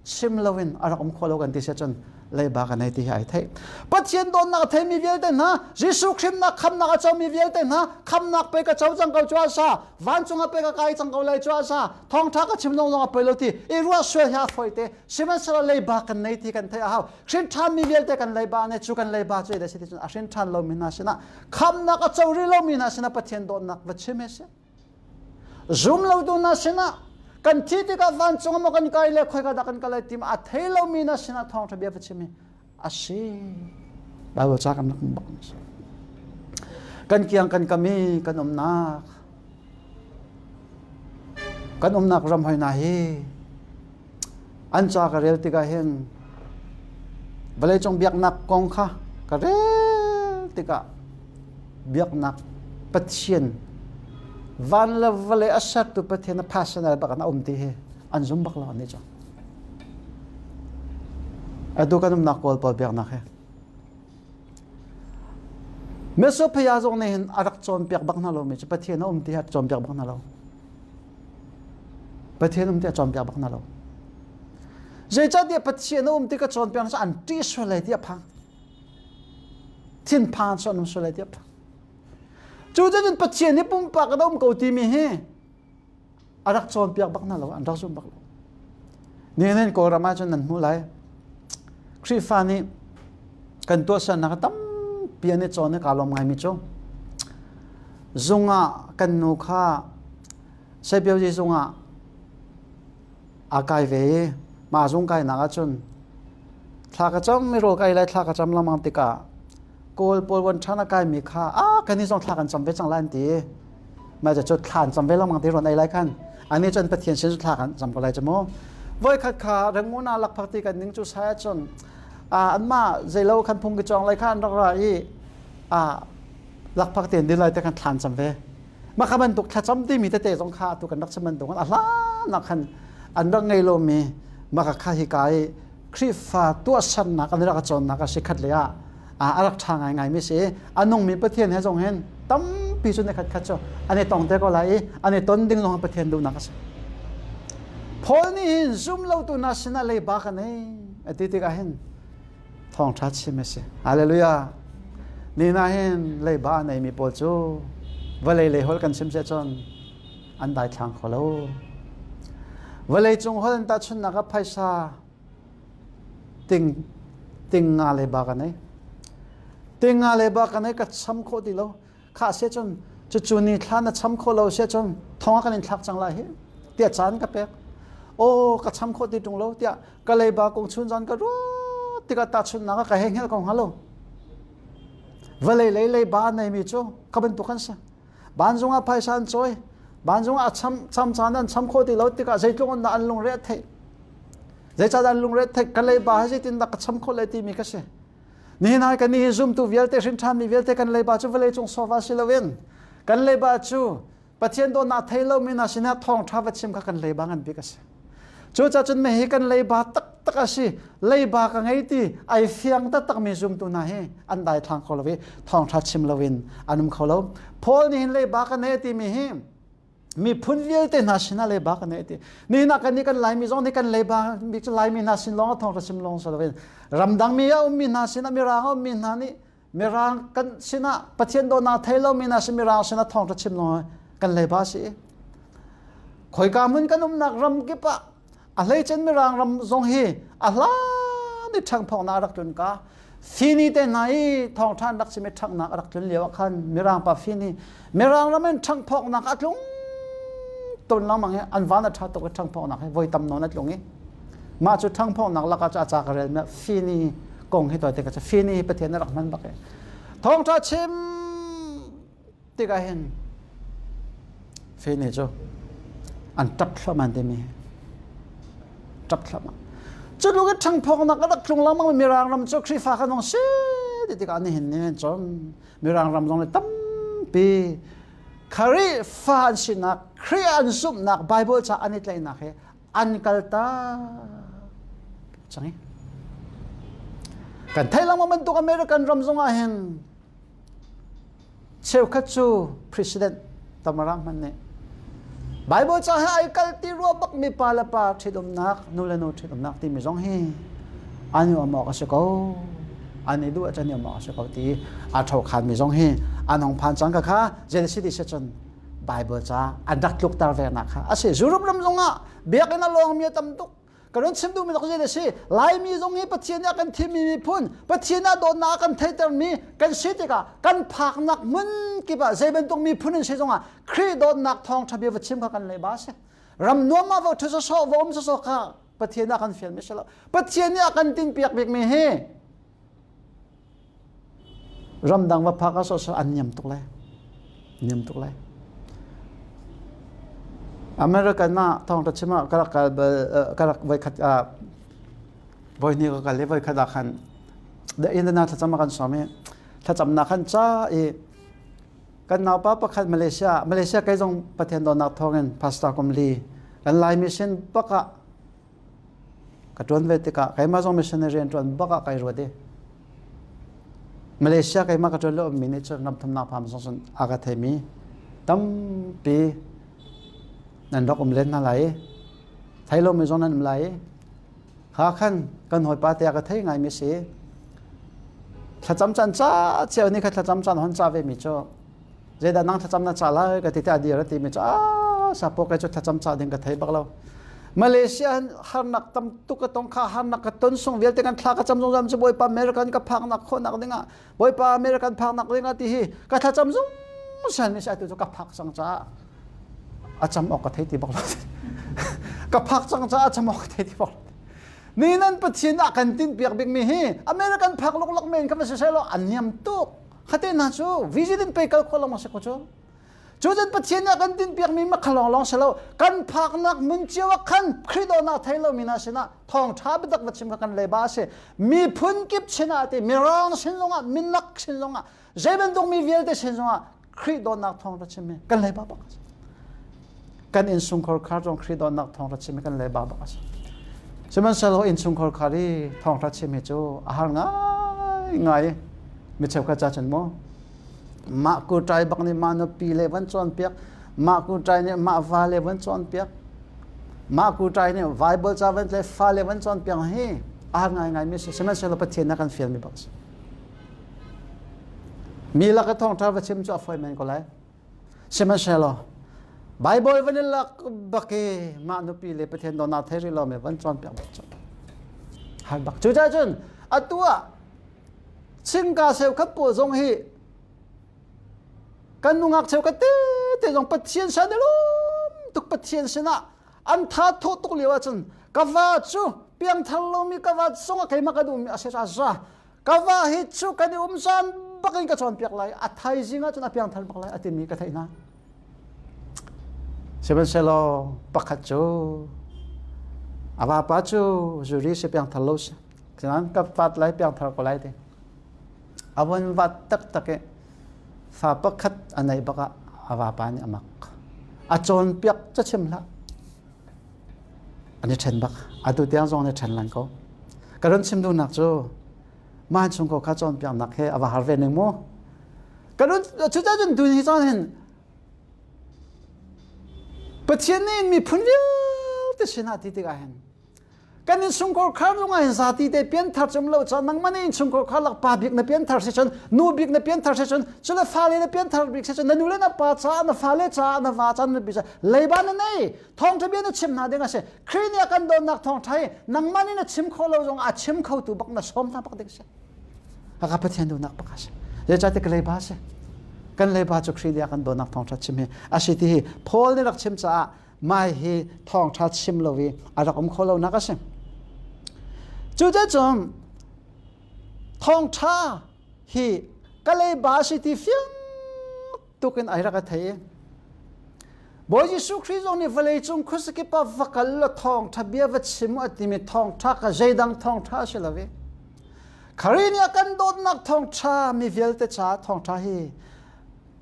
chim loin a rak um kho lo kan ti si cun Leiba ka nei ti hi ai theih. Pathian dawtnak a theimi vialte hna, Jesuh Khrihnak khamnak a comi vialte hna, khamnak pe ka co cang ko cu a sa, vancung ah pe ka kai cang ko lai cu a sa, thawngṭha ka chim lawng lawng a poi lo ti, i ruah sual hi a fawi te. Sihmanhsehlaw leiba kan nei ti kan theih a hau. Hrin ṭhanmi vialte kan leiba ne cu kan leiba cu ei si ti cun a hrin ṭhan lomi hna sinah khamnak a co rih lomi hna sinah Pathian dawtnak va chim he si. Zum lotu hna sinah kan thi tikah vancung ah maw kan kai le khoika dah kan kal lai ti a thei lomi hna sinah thawngṭha bia va chim hi a si. Bible ca kan rak bak si. Kan kiang kan kam i kan umnak kan umnak ram hoi hna hi an ca ka rel tikah hin vawleicung biaknak kong kha ka rel tikah biaknak Pathian van le vawlei a sertu Pathian a personal bak in a um ti hi an zum bak lo an nih cu. Atu kan umnak Kawl pawl biaknak hi. Mesopotamia zong nih hin a rak cawnpiak bak hna lomi cu Pathian a um ti hi a cawnpiak bak hna lo. Pathian um ti a cawnpiak bak hna lo. Zeicahtiah Pathian a um ti ka cawnpiak cu an ṭih sual lai ti a phang. Thinphan sual um sual lai ti a phang. Cucun Pathian hi pumpak in a um ko timi hi a rak cawnpiak bak hna lo, an rak zum bak lo. Nihin Kawlram ahcun nan hmuh lai. Khrihfa nih kan tuahsernak tampi an i cawn i kaa lawm ngaimi cu zung ah kan nu kha Saipiauzi zung ah aa kai ve i mah zung kainak ahcun thla ka cam i rawl ka ei lai thla ka cam lengmang tikah Kawl pawl wan ṭhan a kaimi kha a kan zong thla kan cam ve cang lai an ti. Mah cu thla an cam ve lengmang ti rawn ei lai khan. Ani cun Pathian sin cu thla kan cam ko lai cu mu. Voikhat kha Rangoon ah lakphak ti kan ning cu sai ahcun anmah zeilo khan phung ki cawng lai kha an rak ra i lakphak te an din lai te khan thla an cam ve. Mah kha bantuk thlacam timi tete zong kha atu kan rak chim bantuk a hlan ah khan an rak ngei lomi mah kha hi ka i Khrihfa tuahsernak an rak cawnnak a si khat le ah a rak ṭha ngaingai mi si. A nungmi Pathian he zong hin tampi cu ne khat khat cu an i tong te ko lai i an i ton ding zong Pathian duhnak a si. Paul nih hin zum lotu hna sinah leiba ka nei a ti tikah hin thawngṭha chim a si. Hallelujah. Ni na hin leiba a neimi pawl cu vawlei lei holh kan chim seh cun an daithlang kho lo. Vawlei cung holh an tahchunhnak ah phaisa ting ting nga le ba ka nei. Ting nga le ba ka nei ka cham khawh ti lo. Kha se cun cucu ni thla na cham khawh lo se cun thong kan in thlak cang lai hi tiah caan ka pek. Oh ka cham khawh ti ṭung lo tiah ka leiba kong chun zan ka ruat tikah tahchunhnak ah ka hei hngelh ko hnga lo. Vawlei lei leiba neimi cu ka bantuk an si. Vanzung ah phaisa an cawi. Vanzung ah cham cham caan an cham khawh ti lo tikah zeitluk in dah an lungre a theih. Zeicahdah an lungre a theih? Ka leiba hi zeitindah ka cham khawh lai timi ka si. Nihin ah kan hi zumtu vialte hrinṭhanmi vialte kan leiba cu vawlei cung sofa si loin kan leiba cu Pathian dawtnak thei lomi hna sinah thawngṭha va chim kha kan leiba ngan bik a si. Cucaah cun mei hi kan leiba taktak a si. Leiba ka ngei ti ai fiang taktakmi zumtu hna hi an daithlang kho lo i thawngṭha chim loin an um kho lo. Paul nih hin leiba ka nei timi hi miphun vialte hna sinah leiba ka nei ti. Nihin ah kan nih kan Laimi zong nih kan leiba bik cu Laimi hna sin lawng ah thawngṭha chim lawng si loin ramdang mi a ummi hna sinah Mirang a ummi hna nih Mirang kan sinah Pathian dawtnak thei lomi hna sin Mirang sinah thawngṭha chim lawng kan leiba si. Khoika hmun kan umnak ram kip ah a hleicen Mirang ram zong hi a hlan i ṭhangphawknak a rak tlun ka. Fini te hna i thawngṭha an rak chim i ṭhanghnak a rak tlun lio ah khan Mirang pa Fini Mirang ram in ṭhangphawknak a tlung tawn lengmang i an van a ṭha tuk i ṭhangphawknak hi voi tam nawn a tlung i mah cu ṭhangphawknak lakah cu a ca ka rel mi Fini kong hi tawi te ka Fini hi Pathian a rak hman bak i thawngṭha chim tikah hin Fini cu an ṭap thluahmah an timi ṭap thluahmah cu tluk i ṭhangphawknak a rak tlung lengmang mi Mirang ram cu Khrihfa kan hung si ti tikah nihin ni cun Mirang ram zong le tampi Khrihfa an sinak Khrih an zumhnak Bible ca an i tlaihnak he an kalta cang i kan theih lengmang bantuk American ram zong ah hin Cheukhat cu President Tamara hmanh nih Bible ca he ai kal ti rua bak mi pa le pa ṭhitumnak, nu le nu ṭhitumnak timi zong hi An i um awk a si ko. An i duh ahcun i um awk a si ko ti a ṭhokhan mi zong hi an hong phan cang ka kha zei si ti si cun Bible ca an rak tlukter ve nak kha a si. Europe ram zongah biakinn a lawngmi a tam tuk. Ka ron chim duhmi zei a si? Laimi zong hi Pathian nih a kan thimmi miphun, Pathian ah dawtnak a kan theitermi kan si tikah kan phaknak hmun kip ah zei bantuk miphun in si zongah Khrih dawtnak thawngṭha bia va chim kha kan leiba a si. Ram nuam ah va ṭhu sawsawh, va um sawsawh kha Pathian ah kan fialmi si lo. Pathian nih a kan tinhpiak bikmi hi Ramdang va phak ah sawsawh an niam tuk lai. Niam tuk lai. American ah thawngṭha chim ah ka rak kal bal ka rak voikhat ah voihnih ka kal i voikhat ah khan the internet thlacam a kan sawm i thlacamnak khan ca i kan naupa pakhat Malaysia Malaysia kei zong Pathian dawtnak thawngin pastor kum li kan Lai mission bak ah Ka ṭuan ve tikah keimah zong missionary rian ṭuan bak ah kai ruat i Malaysia keimah ka ṭuan le ummi nih cun ramthumnak pham zong cun a ka theimi tampi nan rak um len hna lai i thei lomi zong nan um lai i kha khan kan hawipa te a ka thei ngaimi si. Thlacam caan ca cio nih kha thlacam caan hon ca ve mi cu zeidah nang thlacam na ca lai ka ti te a dir a ti mi cu a sapo kai cu thlacam ca ding ka thei bak lo. Malaysia harnak tam tuk ka tong kha harnak ka ton sung vialte kan thla ka cam zungzal cu Bawipa American ka phak nak khawh nak ding ah Bawipa American phak nak ding ah ti hi ka thlacam zungzal mi si atu cu ka phak cang caah a cam awk ka thei ti bak lo. Ka phak cang caah a cam awk ka thei ti bak lo. Ni nan Pathian ah kan tinh piak bik mi hi American phak luklak men kha va si seh law an niam tuk. Khate hna cu visit in pei kal khawh lengmang si ko cu. Cu cun Pathian nih a kan tinhpiakmi makha lawnglawng si lo, kan phaknak hmun cio ah khan Khrih dawtnak thei lomi hna sinah thawngṭha biatak va chim kha kan leiba a si. Miphun kip sinah ti, mirang sin zongah, minak sin zongah, zei bantuk mi vialte sin zongah Khrih dawtnak thawng va chim hi kan leiba bak a si. Kan innchungkhar khar zong Khrih dawtnak thawng va chim hi kan leiba bak a si. Sihmanhsehlaw innchungkhar khar i thawngṭha chim hi cu a har ngaingai. Mi cheukhat ca cun maw mah kuṭai bak nih mah nupi le van cawnpiak, mah kuṭai nih mah va le van cawnpiak, mah kuṭai nih Bible ca van le fale van cawnpiak hi a har ngaingai mi si. Sihmanhsehlaw Pathian nih a kan fialmi bak a si. Mi lak i thawngṭha va chim cu a fawi men ko lai. Sihmanhsehlaw Bible van i lak bak i mah nupi le Pathian dawtnak thei rih lomi van cawnpiak bak cu har bak. Cucaah cun atu ah Chingka cheukhat pawl zong hi kan nungak cheukhat tete zong Pathian sin i lawm tuk Pathian sinah an tha thawh tuk lio ahcun ka va cu piangthar lomi ka va zong ah keimah ka duhmi a si za ka va hi cu kan i um caan bak in ka cawnpiak lai a thaizing ahcun a piangthar bak lai a timi ka theih hna. Sihmanhsehlaw pakhat cu a vapa cu zuri si piangthar lo si. Cunan ka vat lai piangthar ko lai ti. A von vat taktak i fa pakhat a neih bak ah a vapa nih a mak. A cawnpiak ca chim hlah. An i ṭhen bak. Atu tiang zong an i ṭhen lan ko. Ka ron chim duhnak cu mah chung ko kha cawnpiaknak he a va har ve ning mu. Ka ron cucun tu ni caan hin Pathian nih miphun vialte sinah ti tikah hin kan innchungkhar khar zongah hin zati te pianthar cum lo cun nangmah nih innchungkhar khar lak pa bik na pianthar si cun nu bik na pianthar si cun cule fale na pianthar bik si cun na nu le na pa caah na fale caah na va caah na nupi caah leiba na nei thawngṭha bia na chim hna ding a si. Khrih nih a kan dawtnak thawngṭha hi nangmah nih na chim kho lo zong a chim khotu bak na sawm hna bak ding si. Haka Pathian duhnak bak a si. Zeicahtiah ka leiba a si. Kan leiba cu Khrih nih a kan dawtnak thawngṭha chim hi a si ti hi Paul nih rak chim caah mai hi thawngṭha chim lo i a rak um kho lonak a si. Cuticun thawngṭha hi ka leiba a si ti fiang tukin ai rak a thei i Bawi Jesuh Khrih zong nih vawleicung khuazakip ah va kal law thawngṭha bia va chim a timi thawngṭha kha zeidang thawngṭha a si lo i Khrih nih a kan dawtnak thawngṭha mi vialte caah thawngṭha hi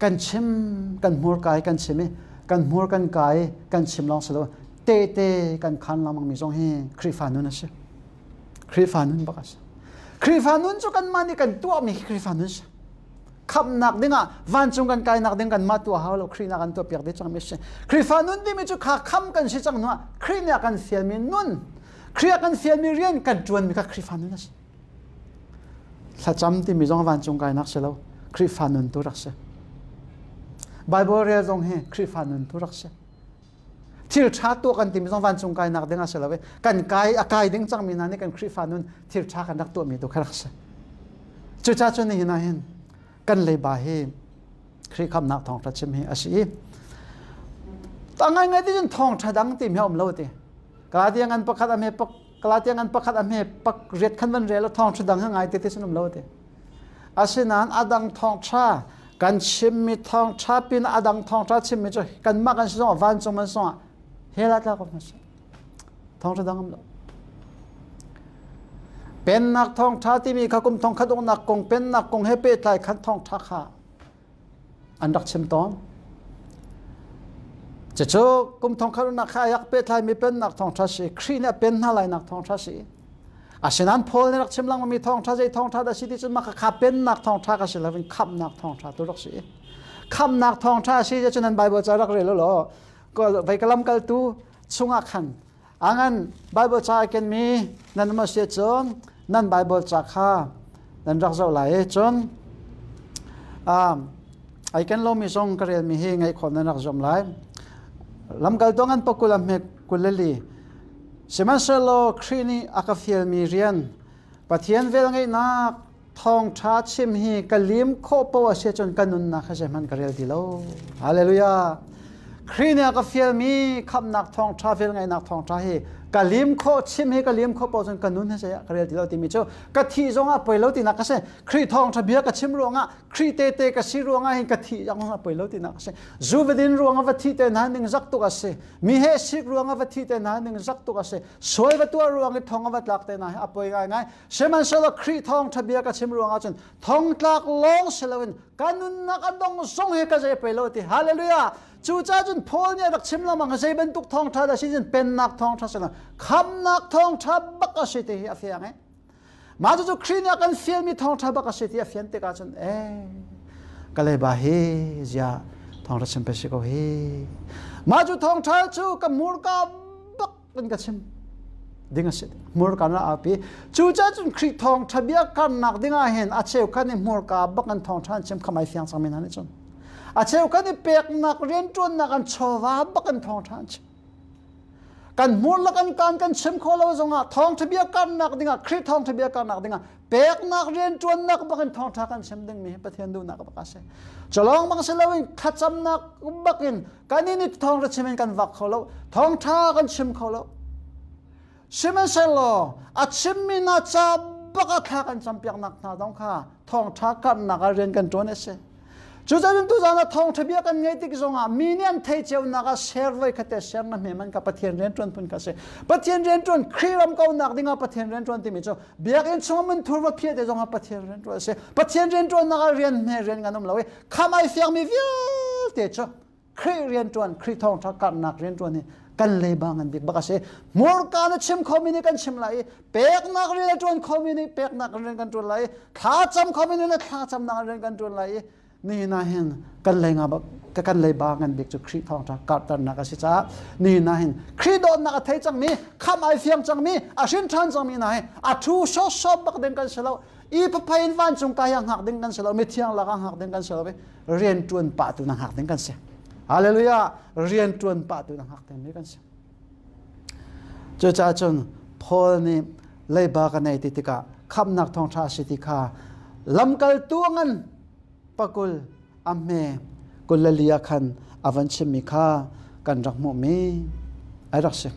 kan chim kan hmurka i kan chim i kan hmur kan ka i kan chim lawng si lo tehte kan khan lengmang mi zong hi Khrihfa nun a si. Khrihfa nun bak a si. Khrihfa nun cu kanmah nih kan tuahmi khi Khrihfa nun si. Khamhnak dingah vancung kan kainak ding kanmah tuah hau lo Khrih nih kan tuahpiak dih cangmi si. Khrihfa nun timi cu kha kham kan si cang hnuah Khrih nih a kan fialmi nun. Khrih a kan fialmi rian kan ṭuanmi kha Khrihfa nun a si. Thlacam timi zong vancung kainak si lo. Khrihfa nun tu rak si. Bible rel zong hi Khrihfa nun tu rak si. Thil ṭha tuah kan timi zong vancung kainak ding a si lo i kan kai a kai ding cangmi hna nih kan Khrihfa nun thil ṭha kan rak tuahmi tu kha rak si. Cucaah cun nihin ah hin kan leiba hi Khrih khamnak thawngṭha chim hi a si i ta ngaingai ti cun thawngṭha dang timi a um lo ti. Galatia ngan pakhat a hme pak Galatia ngan pakhat a hme pak riat khan van rel thawngṭha dang ha ngai te te sun um lo ti. Asinain a dang thawngṭha kan chimmi thawngṭha pin a dang thawngṭha chimmi cu kanmah kan si zongah vancung man zongah hell ah tla ko hna seh. Thawngṭha dang um lo. Pennak thawngṭha timi kha kum thongkhat uknak kong pennak kong he pehtlai khan thawngṭha kha an rak chim tawn. Cucu kum thongkhat uknak kha ayak pehtlaimi pennak thawngṭha si, Khrih nih a pen hna lainak thawngṭha si. Asinain Paul nih rak chim lengmangmi thawngṭha zei thawngṭha dah si ti cun mah kha pennak thawngṭha ka si loin khamhnak thawngṭha tu rak si. Khamhnak thawngṭha si cun nan Bible ca rak rel law vei ka lamkaltu chungah khan angan Bible ca a kenmi nan um a si cun nan Bible ca kha nan rak zoh lai i cun ai ken lomi zong ka relmi hi ngaih khawh nan rak zuam lai. Lamkaltu ngan pakul a hme 22 Sihmanhsehlaw Khrih nih a ka fialmi rian Pathian velngeihnak thawngṭha chim hi ka lim khawh poah a si cun ka nunnak hi zeihmanh ka rel ti lo. Hallelujah. Khrih nih a ka fialmi khamhnak thawngṭha velngeihnak thawngṭha hi ka lim khawh chim hi ka lim khawh poah cun ka nun hi zei ah ka rel ti lo timi cu ka thih zong ah poi lo tinak a si. Khrih thawngṭha bia ka chim ruangah Khrih tehte ka si ruangah hin ka thih zong ah poi lo tinak a si. Zu va din ruangah va thi te hna ning zak tuk a si. Mi he sik ruangah va thi te hna ning zak tuk a si. Sual va tuah ruang i thong a va tlak te hna hi a poi ngaingai. Sihmanhsehlaw Khrih thawngṭha bia ka chim ruangah cun thongtlak lawng si loin ka nunnak a dong zong hi ka zei pei lo ti. Hallelujah! Cucaah cun Paul nih a rak chim lengmang zei bantuk thawngṭha dah si cun pennak thawngṭha si lo khamnak thawngṭha bak a si ti hi a fiang eh. Mah cucu Khrih nih a kan fialmi thawngṭha bak a si ti a fian tikah cun eh ka leiba hi zia thawngṭha chim pe si ko hi. Mah cu thawngṭha cu ka hmurka bak in ka chim ding a si. Hmurka na aupi. Cucaah cun Khrih thawngṭha bia karnak ding ah hin a cheukhat nih hmurka bak in thawngṭha an chim khamai fiang cangmi hna nih cun. A cheukhat nih peknak rianṭuannak an chawva bak in thawngṭha an chim. Kan hmur le kan kaan kan chim khawh lo zongah thawngṭha bia karnak dingah Khrih thawngṭha bia karnak dingah peknak rianṭuannak bak in thawngṭha kan chim dingmi hi Pathian duhnak bak a si. Culawng bang si loin thlacamnak bak in kan in i thawngṭha chim in kan vak kho lo. Thawngṭha kan chim kho lo. Sihmanhsehlaw a chimmi hna ca bak ah thla kan campiaknak hna zong kha thawngṭha karhnak ah rian kan ṭuan a si. Cucaah tuzaan ah thawngṭha bia kan ngeih tik zongah mi nih an theih cionak ah share voi khat te share na hme man ka Pathian rianṭuan phun kha si. Pathian rianṭuan Khrih ram kaunak dingah Pathian rianṭuan timi cu biakinn chung mun thur va phiah te zongah Pathian rianṭuan a si. Pathian rianṭuannak ah rian hme rian ngan um lo i kham ai fiangmi vialte cu Khrih rianṭuan, Khrih thawngṭha karhnak rianṭuan hi kan leiba ngan bik bak a si. Hmurka na chim khomi nih kan chim lai i peknak rian a ṭuan khomi nih peknak rian kan ṭuan lai i thlacam khomi nih thlacamnak rian kan ṭuan lai i nihin ah hin kan lei nga bak kan leiba ngan bik cu Khrih thawngṭha karhternak a si caah nihin ah hin Khrih dawtnak a thei cangmi khamh ai fiang cangmi a hrin ṭhan cangmi hna hi a ṭhu sawsawp bak ding kan si lo i paphei in vancung kai ah hngak ding kan si lo mithiang lakah hngak ding kan si lo i rian ṭuan pah tu na hngak ding kan si. Hallelujah! Rian ṭuan pah tu na hngak ding mi kan si. Cucaah cun Paul nih leiba ka nei ti tikah khamhnak thawngṭha a si ti kha lamkaltu ngan pakul a hme 22 ah khan a van chimmi kha kan rak hmuhmi ai rak si.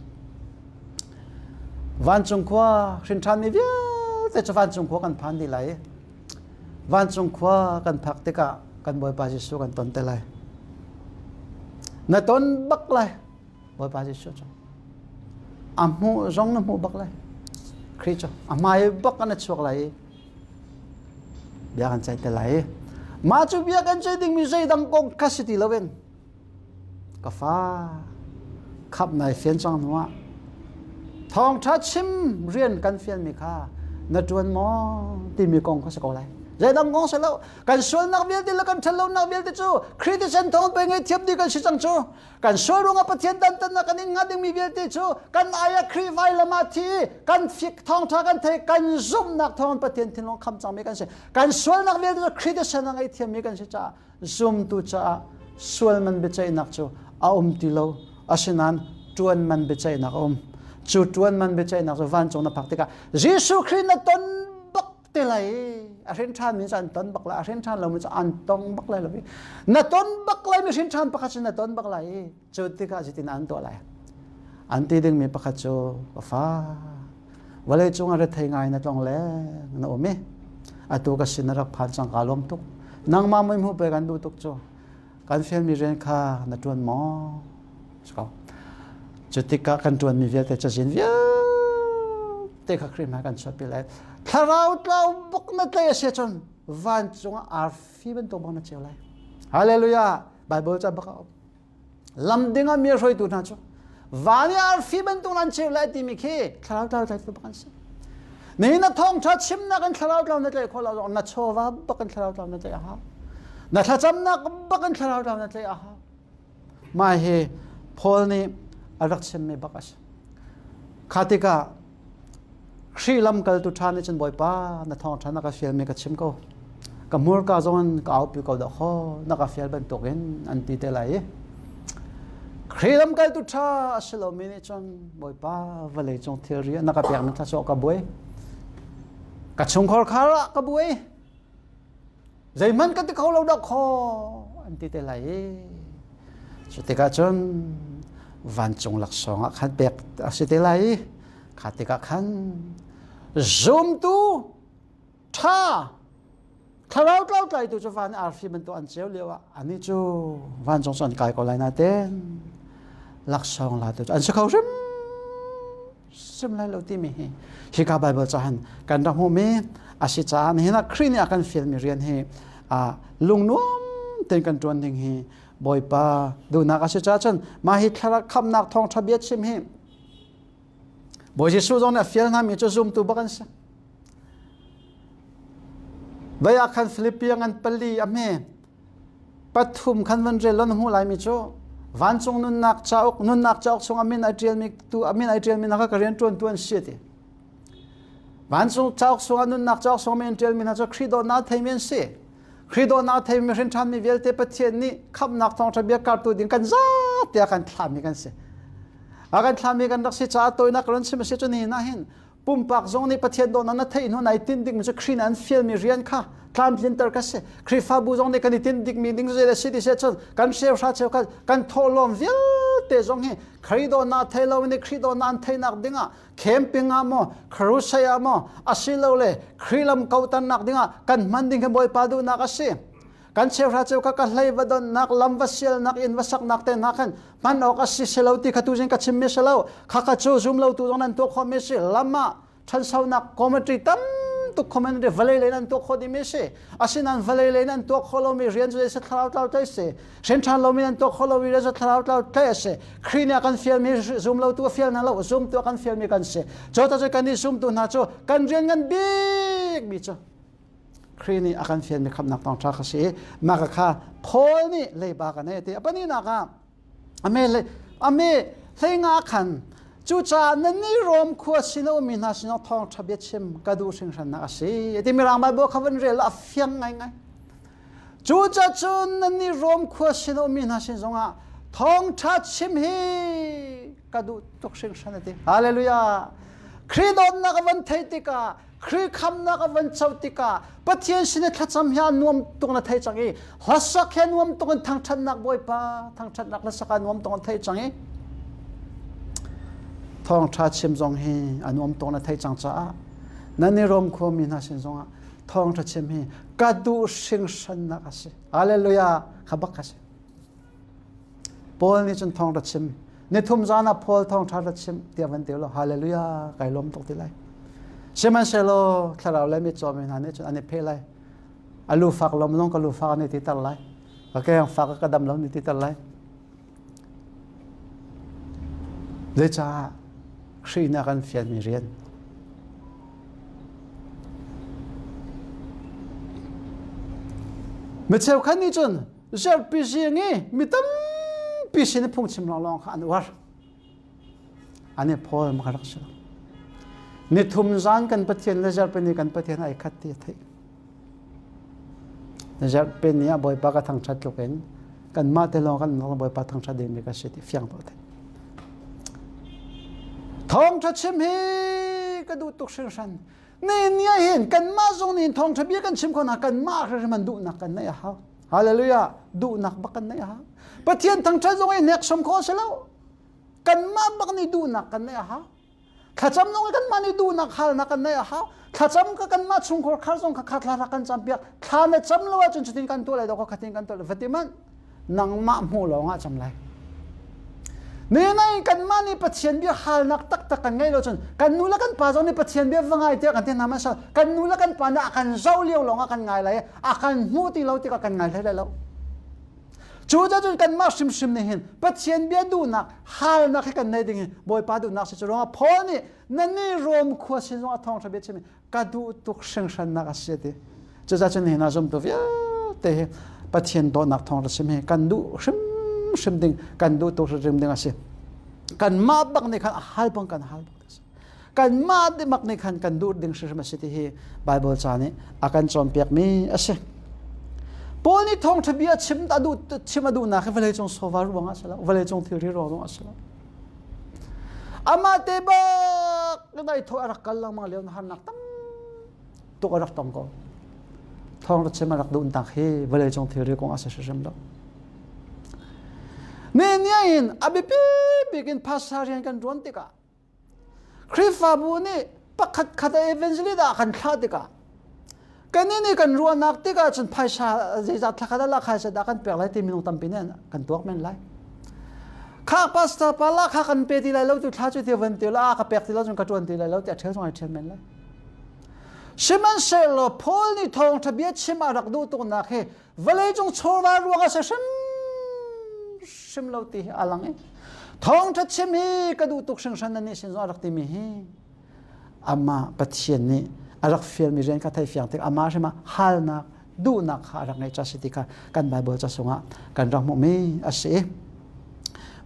Vancung khua hrin ṭhanmi vialte cu vancung khua kan phan dih lai i Vancung khua kan phak tikah kan Bawipa Jesuh kan ton te lai. Na ton bak lai Bawipa Jesuh cu. A hmuh zong na hmuh bak lai. Khrih cu a hmai bak an chuak lai i bia kan ceih te lai. Mah cu bia kan ceih dingmi zeidang kong kha si ti loin Ka fa, khap nai fian cang hnuah thawngṭha chim rian kan fialmi kha na ṭuan maw timi kong kha si ko lai. Zeidang kong si lo. Kan sualnak vialte le kan ṭhatlonak vialte cu Khrih thisen thawng pe ngaihthiam dih kan si cang cu. Kan sual ruangah Pathian dantatnak kan in hnga dingmi vialte cu kan ai ah Khrih vailam ah thi i kan fik thawngṭha kan thei kan zumhnak thawng Pathian thinlung kham cangmi kan si. Kan sualnak vialte cu Khrih thisen ah ngaihthiammi kan si caah zumtu caah sual man biaceihnak cu a um ti lo. Asinain ṭuan man biaceihnak a um. Cu ṭuan man biaceihnak cu vancung na phak tikah Jesuh Khrih na ton bak te lai. A hrin ṭhan mi cu an ton bak lai. A hrin ṭhan lomi cu an tong bak lai lo. Na ton bak lai mi hrin ṭhan pakhat cu na ton bak lai i cu tikah zeitin an tuah lai? An ti dingmi pakhat cu ka fa vawlei cungah rethei ngai na tlong le na um i atu ka sin na rak phan cang kaa lawm tuk. Nangmah mui hmuh pe kan duh tuk cu. Kan fialmi rian kha na ṭuan maw? Cu tikah kan ṭuanmi vialte cazin vialte kha Khrih hmai kan chuahpi lai. Thlarau tlau bak na tlei a si ahcun vancung ah arfi bantuk bang na ceu lai. Hallelujah! Bible ca bak a um. Lam ding ah mi a hruaitu hna cu van i arfi bantuk nan ceu lai timi khi thlarau tlau tlaitu bak an si. Nihin na thawngṭha chimnak in thlarau tlau na tlaih khawh lo zong na chawva bak in thlarau tlau na tlaih a hau. Na thlacamnak bak in thlarau tlau na tlaih a hau. Mah hi Paul nih a rak chimmi bak a si. Kha tikah Khrih lamkaltu ṭha nih cun Bawipa na thawngṭha na ka fialmi ka chim ko. Ka hmurka zong in ka aupi ko dah khaw na ka fial bantukin an ti te lai i Khrih lamkaltu ṭha a si lomi nih cun Bawipa vawlei cung thilri na ka pekmi thluachuah ka buai. Ka chungkhar khar ah ka buai. Zeihmanh ka ti kho lo dah khaw an ti te lai i cu tikah cun vancung laksawng ah khan pek a si te lai i kha tikah khan zumtu ṭha thlarau tlautlaitu cu van arfi bantuk an ceu lio ah ani cu vancung cu an kai ko lai nain laksawng latu cu an si kho hrim sim lai lo timi hi hika Bible ca han kan rak hmuhmi a si caah nihin ah Khrih nih a kan fialmi rian hi lungnuam tein kan ṭuan ding hi Bawipa duhnak a si caah cun mah hi thlarau khamnak thawngṭha bia chim hi Bawi Jesuh zong nih a fial hna mi cu zumtu bak an si. Vai ah khan Philippi ngan pali a hme pathum khan van rel lon hmuh laimi cu vancung nunnak cauk nunnak cauk chung amin ai ṭialmi tu amin ai ṭialmi hna kha ka rian ṭuantu an si ti vancung cauk chungah nunnak cauk chung amin ṭialmi hna cu Khrih dawtnak theimi an si Khrih dawtnak theimi hrin ṭhanmi vialte Pathian nih khamhnak thawngṭha bia kartu ding kan zate ah kan thlahmi kan si a kan thlahmi kan rak si caah tawinak ka ron chim a si cu nihin ah hin Pumpak zong nih Pathian dawtnak na theih hnu nai tinh dingmi cu Khrih nih an fialmi rian kha tlamtlinter ka si. Khrihfabu zong nih kan i tinh dingmi ding zei le si ti si cun kan hreuhra cheukhat kan thawhlawm vialte zong hi Khrih dawtnak thei lo nih Khrih dawtnak an theihnak dingah camping ah maw crusade ah maw asilole Khrih lam kautannak dingah kan hman ding hi Bawipa duhnak a si. Kan cheuhra cheukhat ka hlei va donnak lam va sialnak inn va saknak te hna khan hman awk a si si lo ti kha tu zing ka chimmi si lo khakha cu zum lo tu zong nan tuah khawhmi si lam ah ṭhansonak commentary tam tuk commentary vawlei lei nan tuah khawh dimi si asinain vawlei lei nan tuah khawh lomi rian cu si thlarau tlau tlai si hrin ṭhan lomi nan tuah khawh lomi rian cu thlarau tlau tlai a si Khrih nih a kan fialmi zum lo tu a fial hna lo zum tu a kan fialmi kan si cu ta cu kan i zumtu hna cu kan rian ngan bik mi cu Khrih nih a kan fialmi khamhnak thawngṭha kha si i mah kha Paul nih leiba kan ei ti a pahnihnak ah ame ame hleinga khan cucaah nannih Rom khua sin a ummi hna sinah thawngṭha bia chim ka duh hringhrannak a si ti mirang Bible kha van rel a fiang ngaingai cucaah cun nannih Rom khua sin a ummi hna sin zongah thawngṭha chim hi ka duh tuk hringhran a ti hallelujah Khrih dawtnak a van theih tikah Khrih khamnak a van co tikah Pathian sin i thlacam hi a nuam tuk na thei cang i hlasak hi a nuam tuk in thangṭhatnak Bawipa thangṭhatnak hlasak a nuam tuk na thei cang i thawngṭha chim zong hi a nuam tuk na thei cang caah nan i Rom khuami hna sin zongah thawngṭha chim hi ka duh hringhrannak a si. Hallelujah kha bak kha si. Paul nih cun thawng ra chim nithum zan ah Paul thawngṭha ra chim tiah van ti lo hallelujah kai lawm tuk ti lai sihmanhsehlaw thlarau le mitcaw mi hna nih cun an i pheh lai a lu fak lom long ka lu fak an i ti ter lai ka keng fak ka dam lo ni ti ter lai zeicah Khrih nih a kan fialmi rian. Mi cheukhat nih cun zerpi zing i mi tampi sin i phungchim lawnglawng kha an uar. An i phawl ma rak si lo. Nithum zan kan Pathian le zerpi ni kan Pathian ai khat ti a theih. Zerpi ni ah Bawipa ka thangṭhat tluk in kanmah te lawng kan Bawipa thangṭhat dingmi ka si ti fiang tuah theih. Thawngṭha chim hi ka duh tuk hringhran. Ne ni ah hin kanmah zong nih thawngṭha bia kan chim kho hna kanmah hrimhrim an duhnak kan neih a hau. Hallelujah. Duhnak bak kan neih a hau. Pathian thangṭhat zong hi hneksam khawh a si lo. Kanmah bak nih duhnak kan neih a hau. Thlacam zong hi kanmah nih duhnak halnak kan neih a hau. Thlacam ka kanmah chungkhar khar zong kha kha thla rak kan cam piak. Thla na cam lo ahcun cutin kan tuah lai do khatin kan tuah lai. Va ti manh. Nangmah hmuh lawng ah cam lai. Nenai kanmah nih Pathian bia halnak taktak kan ngei lo cun kan nu le kan pa zong nih Pathian bia va ngai tiah kan ti hna hmasa kan nu le kan pa nih a kan zoh lio lawng ah kan ngai lai a kan hmuh ti lo tikah kan ngai hlei lai lo. Cu cun kanmah hrimhrim nih hin Pathian bia duhnak halnak hi kan nei ding hi Bawipa duhnak si cu ruangah Paul nih nannih Rom khua sin zong ah thawngṭha bia chim ka duh tuk hringhrannak a si ti. Cucaah cun nihin ah zumtu vialte hi Pathian dawtnak thawng ra sim hi kan duh hrimhrim ding kan duh tuk hrimhrim ding a si. Kanmah bak nih khan a hal bang kan hal bak a si. Kanmah bak nih khan kan duh ding hrimhrim a si ti hi Bible ca nih a kan cawnpiakmi a si. Paul nih thawngṭha bia chim a duh chim a duhnak hi vawleicung sofa ruangah a si lo, vawleicung thilri ruang zong a si lo. Amah te bak dai thaw a rak kal lengmang lio harnak tam tuk a rak tong ko. Thawng ra chim a rak duh tak hi vawleicung thilri kong a si hrim lo. Ne nia in a biapi bik in pastor rian kan ruan tikah Khrihfabu nih pakhat khat a evangelist ah kan thlah tikah kannih nih kan ruahnak tikah cun phaisa zeizat thla khat ah lakhaisa dah kan pek lai ti minung tampi nih kan tuak men lai. Kha pastor pa la kha kan pe ti lai lo tu thla cu ti van ti la ka pek ti lo cun ka tuan ti lai lo ti a ṭhel zong ai ṭhel men lai. Sihmanhsehlaw Paul nih thawngṭha bia chim a rak duh tuknak hi vawleicung chawva ruangah si hrimhrim lo ti hi a lang i thawngṭha chim hi ka duh tuk hringhran na nih sin zong a rak timi hi amah Pathian nih a rak fialmi rian kha thei fiang tik amah hrim ah halnak duhnak kha a rak ngeih ca si ti kha kan Bible ca sungah kan rak hmuhmi a si.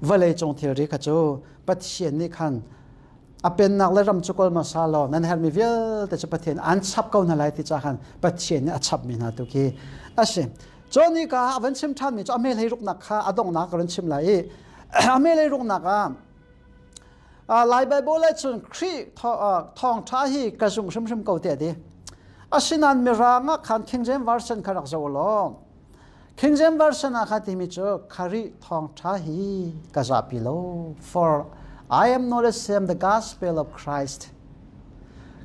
Vawleicung thilri kha cu Pathian nih khan a pennak le ram cu kawl hmasa law nan herhmi vialte cu Pathian an chap ko hna lai ti ca khan Pathian nih a chapmi hna tu khi a si. Cun hika ah a van chim ṭhanmi cu a hme ruknak kha a donghnak ka run chim lai i a hme ruknak ah Lai Bible ah cun Khrih thawngṭha hi ka zumh hrimhrim ko tiah a ti. Asinain Mirang ah khan King James Version kha rak zoh law King James Version ah kha timi cu Khrih thawngṭha hi ka zahpi lo. For I am not ashamed the gospel of Christ.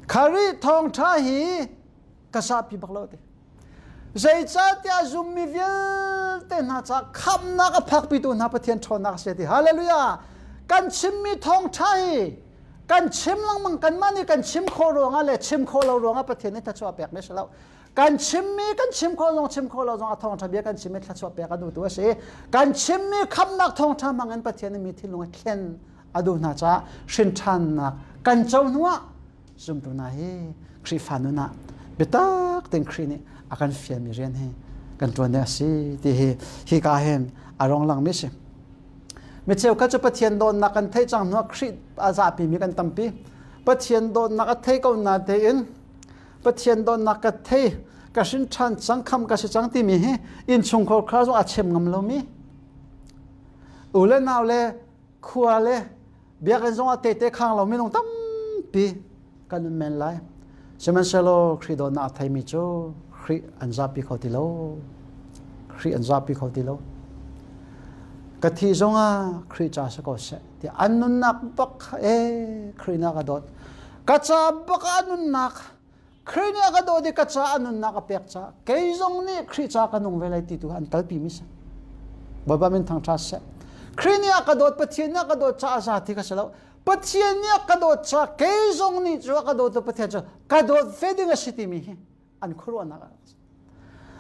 Khrih thawngṭha hi ka zahpi bak lo ti. Zeicahtiah zummi vialte hna ca khamhnak a phakpitu hna Pathian ṭhawnnak a si ti. Hallelujah! Kan chimmi thawngṭha hi kan chim lengmang kanmah nih kan chim khawh ruangah le chim khawh lo ruangah Pathian nih thluachuah pek mi a si lo. Kan chimmi kan chim khawh zong chim khawh lo zong a thawngṭha bia kan chimmi thluachuah pek a duhtu a si. Kan chimmi khamhnak thawngṭha hmang in Pathian nih mi thinlung a thlen a duh hna caah hrinṭhannak kan co hnuah zumtu hna hi Khrihfa nun ah biatak tein Khrih nih a kan fialmi rian hi kan ṭuan ding a si ti hi hika hin a rong langmi a si. Mi cheukhat cu Pathian dawtnak kan theih cang hnuah Khrih a zahpimi kan tampi. Pathian dawtnak a thei ko na tein Pathian dawtnak ka thei ka hrin ṭhan cang kham ka si cang timi hi innchungkhar kha zong a chim ngam lomi u le nau le khua le biakinn zong ah tehte khang lo minung tampi kan um men lai. Sihmanhsehlaw Khrih dawtnak a theimi cu Khrih an zapi kho ti lo. Khrih an zapi kho ti lo. Ka thi zongah Khrih ca si ko seh ti an nunnak bak e Khrih nak a dawt. Ka ca bak a nunnak Khrih nih a ka dawt i ka ca a nunnak a pek caah kei zong nih Khrih ca ka nung ve lai ti tu an kalpi mi si. Bawipa min thangṭhat seh. Khrih nih a ka dawt Pathian nih a ka dawt caah za ti ka si lo. Pathian nih a ka dawt caah kei zong nih cu a ka dawt Pathian cu ka dawt ve ding a si timi hi an khuaruahnak a si.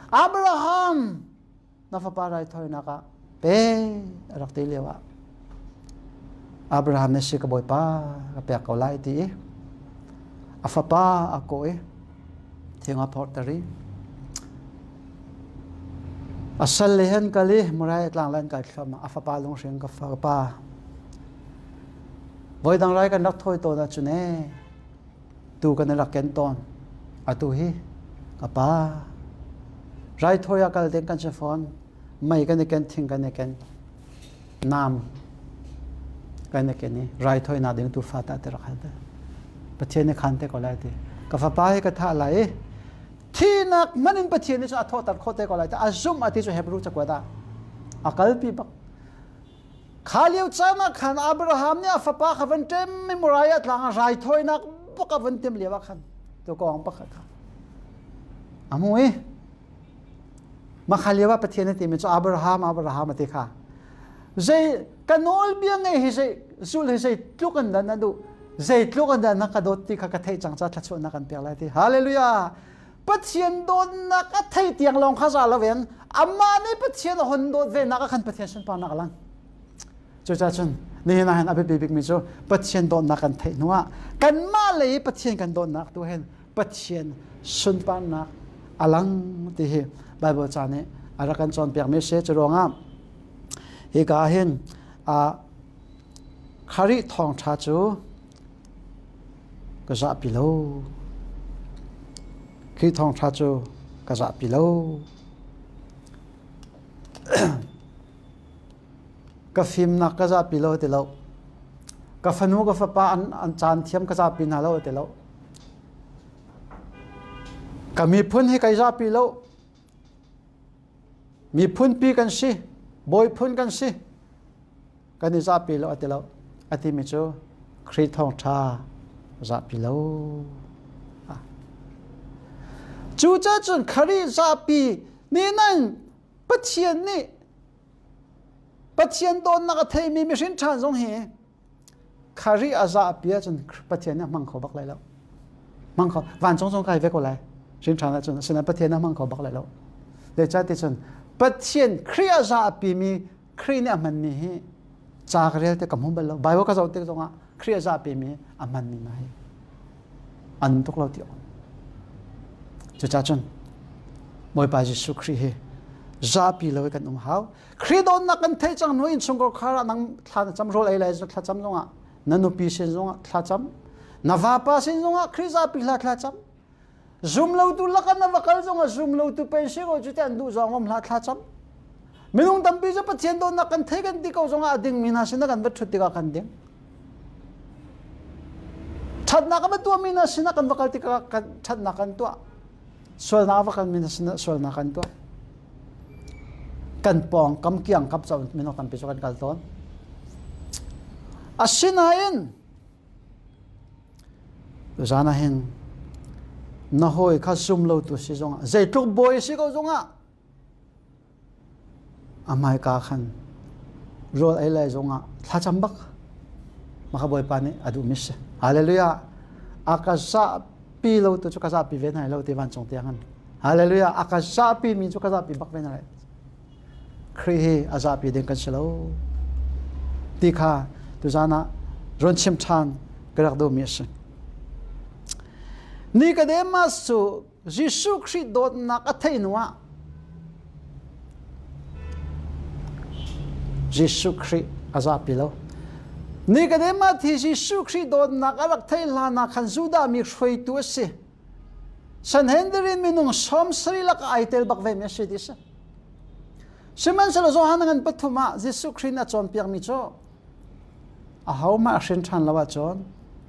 Abraham na fapa raithawinak ah pe a rak ti lio ah Abraham nih si ka bawipa ka pek ko lai ti i a fapa a kawh i thing a phorhter i A sal le hen kal i Moriah tlang le an kai thluahmah. A fapa lunghring ka fapa. Voidang rai kan rak thawi tawn ahcun ee tu kan i rak ken tawn. Atu hi ka pa raithawi ah kal ding kan si fawn. Mei kan i ken, thing kan i ken, nam kan i ken i raithawinak ding tuufa tah ti rak hal te. Pathian nih khan te ko lai ti. Ka fapa hi ka thah lai i Thihnak hmanh in Pathian nih cun a thawhter khawh te ko lai a zumh a ti cu Hebrew cakuat ah a kalpi bak. Kha lio caan ah khan Abraham nih a fapa kha van ṭem i Moriah tlang ah raithawinak bak a van tim lio ah khan tukawng pakhat kha a hmu i mah kha lio ah Pathian a timi cu Abraham Abraham a ti kha zei ka nawlbia ngei hi zei zul hi zei tluk in dah na duh zeitluk in dah na ka dawt ti kha ka theih cang ca thluachuahnak kan pek lai ti hallelujah Pathian dawtnak a thei tiang lawng kha za loin amah nih Pathian a hon dawt ve nak ah khan Pathian sunparnak a lang cucaah cun nihin ah hin a biapi bikmi cu Pathian dawtnak kan theih hnu ah kanmah lei Pathian kan dawtnak tu hin Pathian sunparnak a lang ti hi Bible ca nih a rak kan cawnpiakmi si cu ruangah hika hin Kharih thawngṭha cu ka zahpi lo. Khrih thawngṭha cu ka zahpi lo. Ka fimnak ka zahpi lo ti lo. Ka fanu ka fapa an, an caan thiam ka zahpi hna lo ti lo. Ka miphun hi kai zahpi lo. Miphunpi kan si, bawi phun kan si. Kan i zahpi lo a ti lo. A timi cu Khrih thawngṭha zahpi lo. Cucaah cun Khrih zahpi nih nan Pathian nih Pathian dawtnak a theimi mihring ṭhan zong hi Khrih a zahpi ahcun Pathian nih a hmang kho bak lai lo. Hmang kho vancung zong kai ve ko lai. Hrin ṭhan ahcun asinain Pathian a hmang kho bak lai lo. Zeicahti cun Pathian Khrih a zahpimi Khrih nih a hmanmi hi ca ka rel te ka hmu bal lo. Bible ka zoh tik zongah Khrih a zahpimi a hmanmi hna hi an tuk lo ti awk. Cucaah cun Bawipa Jesuh Khrih hi zapi lo i kan um hau. Khrih dawtnak kan theih cang hnu innchungkhar khar ah nang thla na cam rawl ei lai thla cam zongah na nupi sin zongah thla cam na vapa sin zongah Khrih zapi hla thla cam zum lotu lakah na va kal zongah zum lotu pen si ko cu te an duh zawng om hla thla cam minung tampi cu Pathian dawtnak kan thei kan ti ko zongah a ding mi hna sinah kan va ṭhut tikah kan ding ṭhatnak a va tuahmi hna sinah kan va kal tikah kan ṭhatnak kan tuah sualnak a va kalmi hna sinah sualnak kan tuah kan pawng kam kiang kap cho minung tampi cu kan kal tawn asinain tuzan ah hin na hawi kha zum lo tu si zongah zeitluk bawi si ko zongah A hmaika khan rawl ei lai zongah thlacam bak maka Bawipa nih a duhmi si. Hallelujah. A ka zahpi lo tu cu ka zahpi ve hna lo ti vancung tiang an. Hallelujah. A ka zahpi mi cu ka zahpi bak ve hna lai. Khrih hi a zahpi ding kan si lo. Ti kha tuzan ah run chim ṭhan ka rak duhmi a si. Nicodemus cu Jesuh Khrih dawtnak a theih hnuah Jesuh Khrih a zapi lo. Nicodemus hi Jesuh Khrih dawtnak a rak theih hlan ah khan Judah mi hruaitu a si. Sanhedrin minung 70 lakah ai tel bak ve mi a si ti si. Sihmanhsehlaw Johan ngan pathum ah Jesuh Khrih nih a cawnpiakmi cu Ahohmanh a hrin ṭhan lo ahcun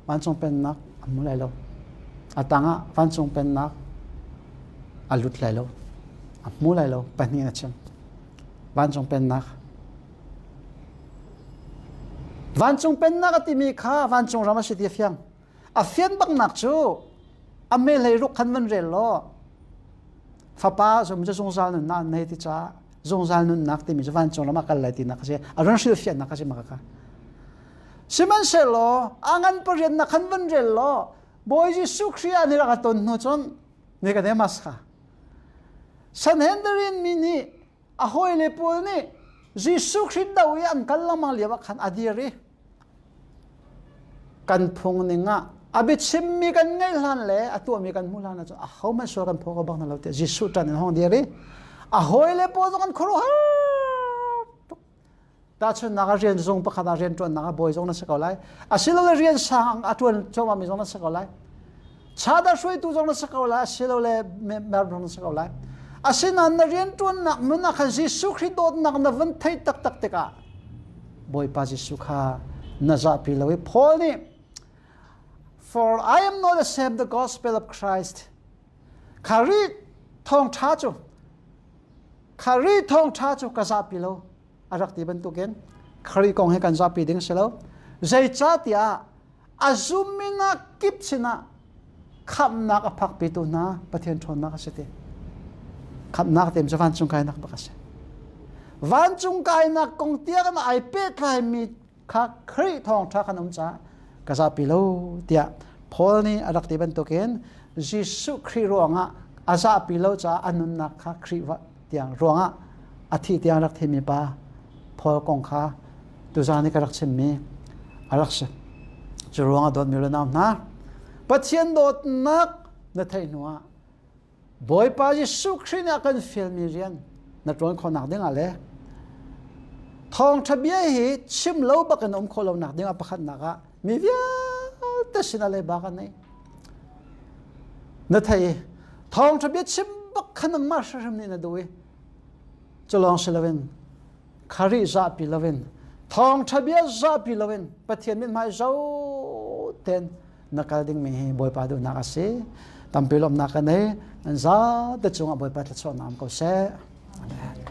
vancung pennak a hmu lai lo. A tangah vancung pennak a lut lai lo. A hmu lai lo. Pahnih a chim. Vancung pennak. Vancung pennak a timi kha vancung ram a si ti a fiang. A fian baknak cu a mehlei ruk khan van rel law fapa zum cu zungzal nunnak an nei ti caah zungzal nunnak timi cu vancung ram ah kal lai tinak a si a ron hrilhfiahnak a si maka kha sihmanhsehlaw a ngan pariatnak khan van rel law Bawi Jesuh Khrih ah nih rak a ton hnu cun Nicodemus kha Sanhedrin mi nih a hawile pawl nih Jesuh Khrih do i an kal lengmang lio ah khan a dir i Kan phung ning ah a biachimmi kan ngaih hlan le a tuahmi kan hmuh hlan ahcun ahohmanh sual kan phaw kho bak hna lo tiah Jesuh ṭan in hong dir i. A hawile pawl zong an khuaruahhar tuk. Tahchunhnak ah rian zung pakhat ah rian ṭuannak ah bawi zong na si ko lai. Asilole rian sang a ṭuan cuahmahmi zong na si ko lai. Chada hruaitu zong na si ko lai, asilole mer zong na si ko lai. Asinain na rian ṭuannak nun ah khan Jesuh Khrih dawtnak na vun theih taktak tikah Bawipa Jesuh kha na zahpi lo i Paul nih For I am not ashamed the gospel of Christ. Khrih thawngṭha cu Khrih thawngṭha cu ka zahpi lo a rak ti bantukin Khrih kong hi kan zahpi ding si lo. Zeicahtiah a zumminak kip sinah khamhnak a phakpitu hna Pathian ṭhawnnak a si ti. Khamhnak tem cu vancung kainak bak a si. Vancung kainak kong tiang ai pehtlaimi kha Khrih thawngṭha kan um caah ka zahpi lo tiah Paul nih a rak ti bantukin Jesuh Khrih ruangah a zahpi lo caah a nunnak kha Khrih tiang ruangah a thih tiang rak thimi pa Paul kong kha tuzaan i ka rak chimmi a rak si. Cu ruangah dawtmi le nau hna Pathian dawtnak na theih hnuah Bawipa Jesuh Khrih nih a kan fialmi rian na ṭuan khawhnak dingah le thawngṭha bia hi chim lo bakin um khawh lonak dingah pakhatnak ah mi vialte sinah leiba kan nei. Na thei i thawngṭha bia chim bak kha nangmah hrimhrim nih na duh i cu lawng si loin Kharih zahpi loin thawngṭha bia zahpi loin Pathian mithmai zo ten na kal dingmi hi Bawipa duhnak a si. Tampi lawmhnak ka nei. Nan zate cungah Bawipa thluachuahnak um ko seh. Amen.